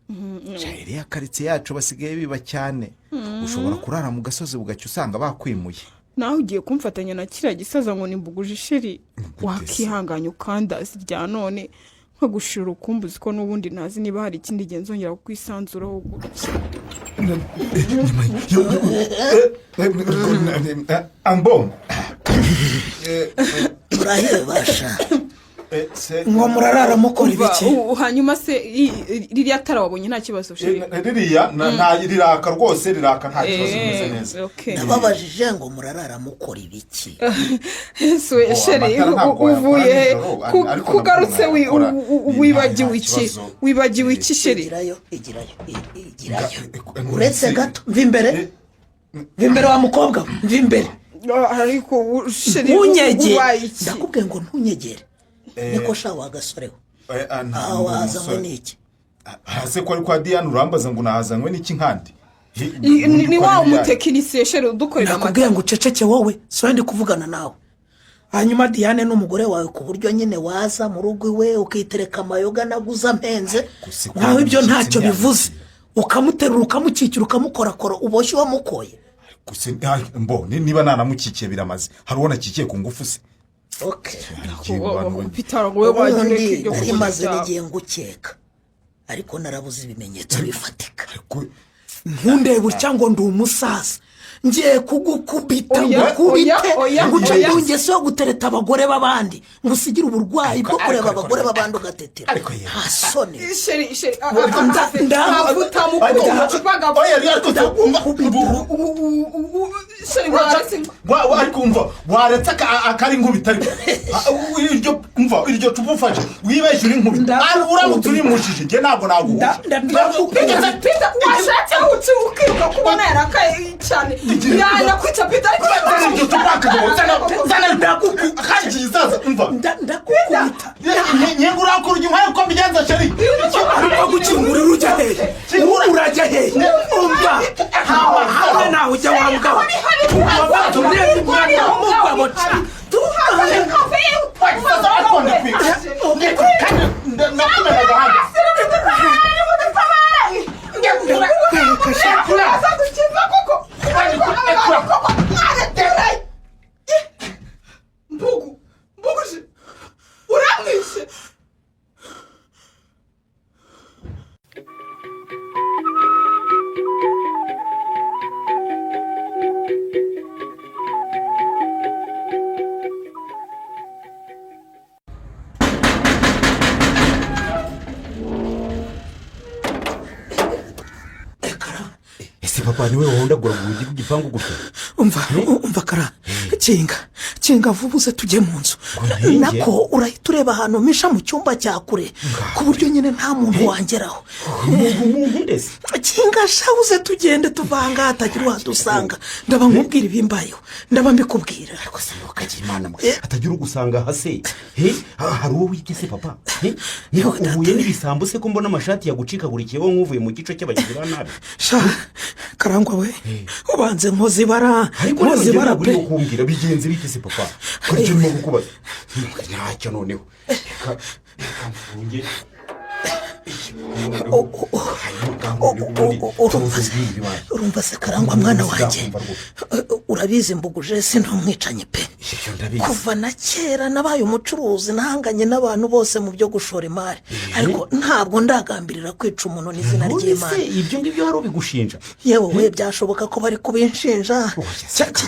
Mm. Sha, iriya karitsiye yacu basigaye biba cyane. Ushobora kurara mu gasozi bugacya usanga bakwimuye. Nawe ugiye kumfatanya na kiriya gisaza ngo nimbuguje chérie. Wakihanganya ukandaza irya none, nkagushira urukumbuzi, ko n'ubundi ntazi niba hari ikindi gihe nzongera kukwisanzuraho gutya. Ambo. Murahebasha ngo murarara mukora ibiki? Hanyuma se ririya tara wabonye nta kibazo, chérie? Ririya riraka rwose, riraka nta kibazo, bimeze neza. Nababajije ngo murarara mukora ibiki? Ese chérie, Amatara ntabwo wayakora uvuye he? nijoro, ariko Kugarutse nabwo wayakora. wibagiwe Nta iki? kibazo. Wibagiwe iki, chérie? Igirayo, igirayo, igirayo. Uretse gato, mva imbere, mva imbere wa mukobwa we, mva imbere. Ariko chérie, Ntunyegere. ubaye iki? Ndakubwiye ngo ntunyegere. Niko sha wa gasore we, aha wahazanywe n'iki? Hase ko ari kwa Diane, urambaza ngo nahazanywe n'iki nkandi? Ni wa umutekinisiye chérie udukorera Nakubwiye amatara. ngo uceceke wowe, si ndi kuvugana nawe. Hanyuma Diane n'umugore wawe, ku buryo nyine waza mu rugo iwe ukitereka amayoga naguze ampenze, nkaho ibyo ntacyo bivuze, ukamuterura, ukamukikira, ukamukorakora, uboshye uwamukoye? Gusa mbo niba nanamukikiye biramaze, hari uwo nakikiye ku ngufu se? Peter, wowe wagira ureka Ubundi ibyo nari kuvuga maze byawe. n'igihe ngukeka, ariko narabuze ibimenyetso bifatika. Ntundebe utya ngo ndi umusaza, ngiye kugukubita. Oya, Ngukubite, oya, oya, nguce oya. mu ngeso yo gutereta abagore b'abandi, ngo usigire uburwayi bwo kureba abagore b'abandi ugatetera. Nta soni. Chérie, chérie, amavuta mukuru mu cupa. Chérie, waretse. Ariko umva, waretse akari inkubita, ariko iryo umva. Umva, iryo cupa ufashe wibeshye uri nkubita. Uramutse urimushije njye ntabwo naguhusha. Pita, washatse uci ukiruka kubona yarakaye cyane, yanakwica Pita, ariko Iryo cupa akagabo, zana zana, kandi iki gisaza, umva, ndakukubita. Nyenga urakura inyuma yuko mbigenza, chérie. Ariko gukingurira ujya hehe? Urajya hehe? Umva, hamwe nawe ujya wa mbwa we. Tugomba turebe umwana w'umugabo ca. Gisaza, ariko ndakwica kandi nakumena agahanga. Ndakwereka sha. Mbugu, Mbuguje, uramwishe. Ese papa, niwe wahondagura urugi rw'igipangu gutya? Umva, umva kara, kinga, kinga vuba uze tujye mu nzu. Nkinge? Nako urahita ureba ahantu mpisha mu cyumba cya kure, ku buryo nyine nta muntu wangeraho. Umuntu ndetse? Kinga sha, uze tugende tuvanga hatagira uwadusanga. Ndaba nkubwira ibimbayeho, ndaba mbikubwira. Ariko se ukagira Imana mwe, hatagira ugusanga hase he? Hari uwo wibye se, papa? He? Niba uhuye n'ibisambo se, ko mbona amashati yagucikagurikiyeho nk'uvuye mu gico cy'abagizi ba nabi? Sha Karangwa we, ubanze nkoze ibara. Ariko rero Nkoze njye ibara ntabwo pe. urimo kumbwira bigenze bite se, papa, ko icyo urimo kukubaza ntacyo. Noneho reka, reka mfunge. Urumva se Karangwa mwana wanjye, urabizi Mbuguje si ntumwicanye pe. Kuva na kera nabaye umucuruzi, nahanganye n'abantu bose mu byo gushora imari, ariko ntabwo ndagambirira kwica umuntu n'izina None se ry'Imana. ibyo ngibyo hari ubigushinja? Yewe we, byashoboka ko bari kubinshinja.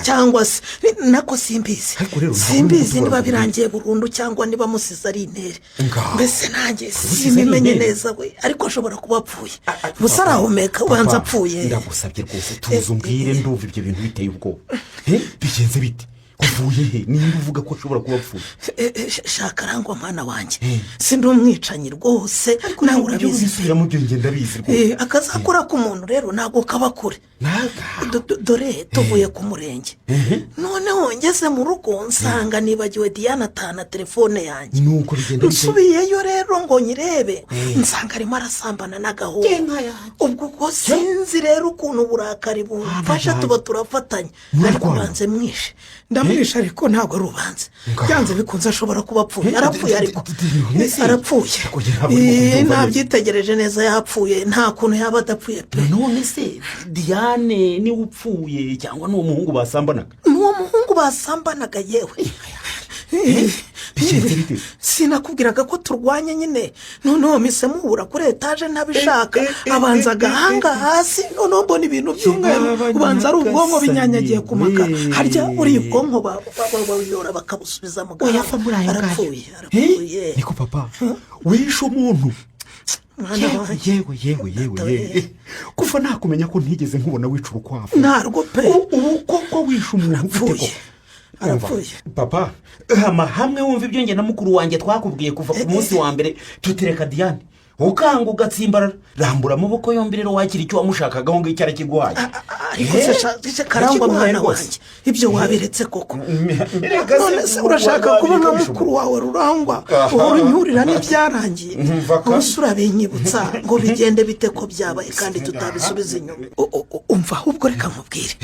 Cyangwa se nako simbizi. Ariko rero ntabwo Simbizi urimo niba kutubaza. birangiye burundu cyangwa niba musize ari intere. Ngaho. Mbese nanjye Musize ari simbimenye intere? neza we, ariko ashobora kuba apfuye, gusa arahumeka, ubanza Papa, apfuye. ndagusabye rwose, tuza umbwire, ndumva ibyo bintu biteye ubwoba. He, bigenze bite? Uvuye he? Nimba uvuga ko ashobora kuba apfuye? Shaka Arangwa mwana wanjye, si ndi umwicanyi rwose, nawe Ibyo urabizi. ubisubiramo byo ngenda ndabizi rwose. Akazakora k'umuntu rero ntabwo kaba kure. Dore tuvuye ku murenge, noneho ngeze mu rugo nsanga nibagiwe Diana atahana telefone yanjye. Nuko bigenda bite? Nsubiyeyo rero ngo nyirebe, nsanga arimo arasambana n'agahungu. Ubwo sinzi rero ukuntu uburakari bumfasha, tuba turafatanya, ariko ubanze mwishe, ndamwishe, ariko ntabwo ari ubanze. Byanze bikunze ashobora kuba apfuye, arapfuye, ariko arapfuye. Nabyitegereje neza, yapfuye, nta kuntu yaba adapfuye pe. None se Diane niwe upfuye cyangwa ni uwo muhungu basambanaga? Ni uwo muhungu basambanaga yewe. Bigenze bite? Sinakubwiraga ko turwanye nyine? Noneho mise muhura kuri etaje ntabishaka, abanza agahanga hasi, noneho mbona ibintu by'umweru, ubanza ari ubwonko binyanyagiye ku makaro. Harya uriya ubwonko babuyora bakabusubiza mu Oya, gahanga. va muri ayo ngayo. Arapfuye, arapfuye. Niko papa, wishe umuntu? Mwana Yewe, wanjye. yewe, yewe, yewe, yewe, kuva nakumenya ko ntigeze nkubona wica urukwavu. Ntarwo pe. Ubu koko wishe umuntu ufite Arapfuye. ko Arapfuye. Papa, hama hamwe wumva ibyo njye na mukuru wanjye twakubwiye kuva ku munsi wa mbere, tutereka Diane ukanga ugatsimbarara. Rambura amaboko yombi rero wakira icyo wamushakagaho ngicyo, arakiguhaye. Ariko se se Karangwa Arakiguhaye mwana rwose. wanjye, ibyo wabiretse koko? Mbere None se urashaka kuba nka mukuru wawe Rurangwa, uhora unyurira n'ibyarangiye? Ubuse urabinyibutsa ngo bigende bite, ko byabaye kandi tutabisubiza inyuma? Umva ahubwo, reka nkubwire,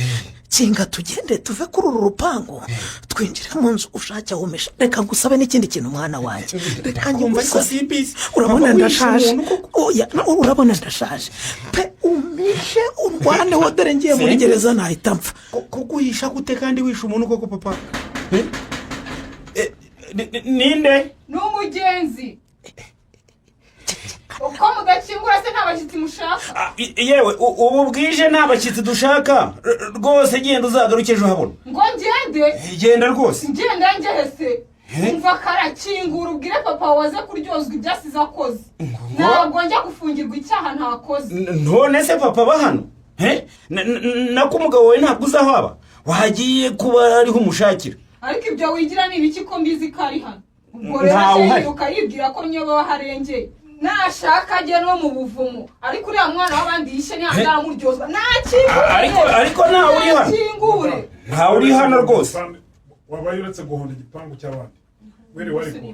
kinga tugende tuve kuri uru rupangu, twinjire mu nzu ushake aho umesha. Reka ngusabe n'ikindi kintu mwana wanjye, reka Ndakumva, ariko ngusabe. simbizi. Urabona Papa, wishe ndashaje. umuntu koko? Oya, urabona ndashaje pe, umishe urwaneho, dore ngiye muri Simbizi. gereza nahita mpfa. Kuguhisha gute kandi wishe umuntu koko, papa? Eh? Ninde? Ni umugenzi. Uko mudakingura se, nta bashyitsi mushaka? Ah, yewe, ubu bwije, nta bashyitsi dushaka. Rwose genda, uzagaruke ejo habona. Ngo ngende? Genda rwose. Ngenda ngehese? Umva, karakingura ubwire papa waze kuryozwa ibyo asize akoze. Ntabwo njya gufungirwa icyaha ntakoze. None se papa aba hano? Eh? Nako umugabo wawe ntabwo uzi aho aba, wagiye kuba ariho umushakira. Ariko ibyo wigira ni ibiki, ko mbizi ko ari hano? Ubwo Ubwo rero Ntawe se uhari. yiruka yibwira ko nyoba waharengeye, nashaka ajye no mu buvumo, ariko uriya mwana w'abandi yishe ntabwo aramuryozwa. Nakingure. Ariko ntawe uri hano. Nakingure. Ntawe uri hano rwose. Wabaye uretse guhonda igipangu cy'abandi, wiriwe ariko.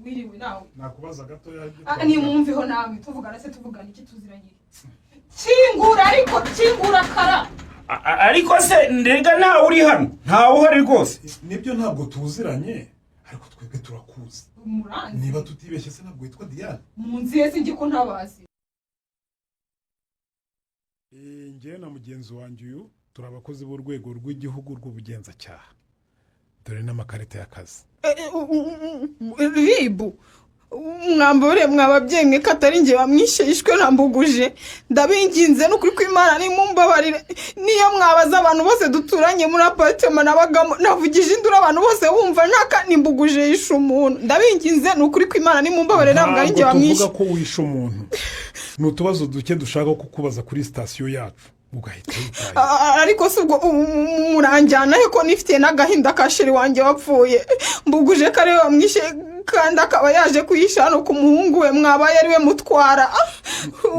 Wiriwe nawe. Nakubaza gatoya. Ah, nimwumviho namwe, tuvugana se tuvugana iki? Tuziranye. Kingura ariko, kingura kara. Ariko se ndega, ntawe uri hano, ntawe uhari rwose. Nibyo, ntabwo tuziranye, ariko twebwe turakuzi. Muranzi? Niba tutibeshye se ntabwo witwa Diane? Munzi ye? Sinzi ko ntabazi. Njyewe na mugenzi wanjye uyu turi abakozi b'urwego rw'igihugu rw'ubugenzacyaha, dore n'amakarita y'akazi. RIB, mwambure mwa babyeyi mwe ko atari njye bamwishe, ishwe nambuguje. Ndabinginze n'ukuri kw'Imana, nimumbabarire. Niyo mwabaza abantu bose duturanye muri apartment nabagamo, navugije induru abantu bose bumva, ntaka nimbuguje yishe umuntu. Ndabinginze ni ukuri kw'Imana, nimumbabarire, ntabwo ari njye Ntabwo bamwishe. tuvuga ko wishe umuntu, ni utubazo duke dushaka kukubaza kuri sitasiyo yacu ugahita witaye. Ariko si ubwo muranjyana he ko nifitiye n'agahinda ka chéri wanjye wapfuye? Mbuguje ko ariwe wamwishe kandi akaba yaje kuyisha hano ku muhungu we, mwabaye ariwe mutwara.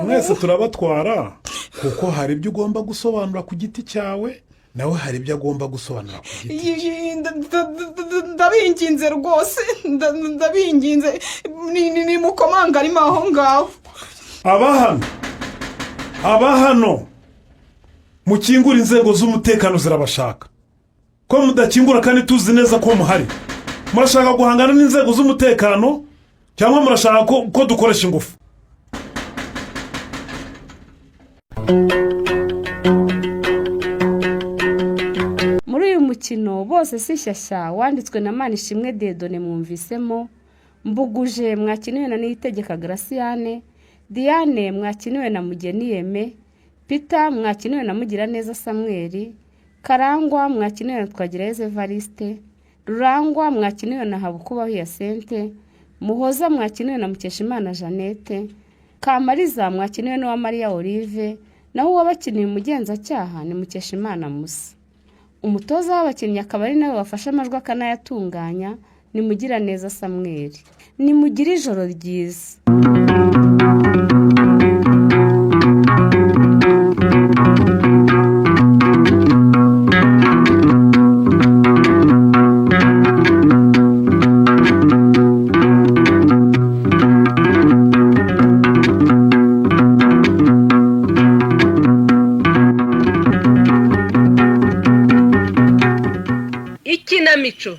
Mwese turabatwara, kuko hari ibyo ugomba gusobanura ku giti cyawe, nawe hari ibyo agomba gusobanura ku giti. Ndabinginze rwose, ndabinginze, ni mukomanga arimo aho ngaho. Aba hano, aba hano, mukingura, inzego z'umutekano zirabashaka. Ko mudakingura kandi tuzi neza ko muhari? Murashaka guhangana n'inzego z'umutekano cyangwa murashaka ko dukoresha ingufu? Muri uyu mukino "Bose si shyashya" wanditswe na Manishimwe Dieudonné, mwumvisemo Mbuguje mwakiniwe na Niyitegeka Gratiane, Diane mwakiniwe na Mugeni Yeme, Peter mwakiniwe na Mugiraneza Samuel, Karangwa mwakiniwe na Twagirayezu Evariste, Rurangwa mwakiniwe na Habukubaho Hyacinthe, Muhoza mwakiniwe na Mukeshimana Jeannette, Kamariza mwakiniwe n'Uwamariya Olive, naho uwabakiniye umugenzacyaha ni Mukeshimana Musa. Umutoza w'abakinnyi akaba ari nawe wafashe amajwi akanayatunganya ni Mugiraneza Samuel. Nimugire ijoro ryiza. Ikinamico.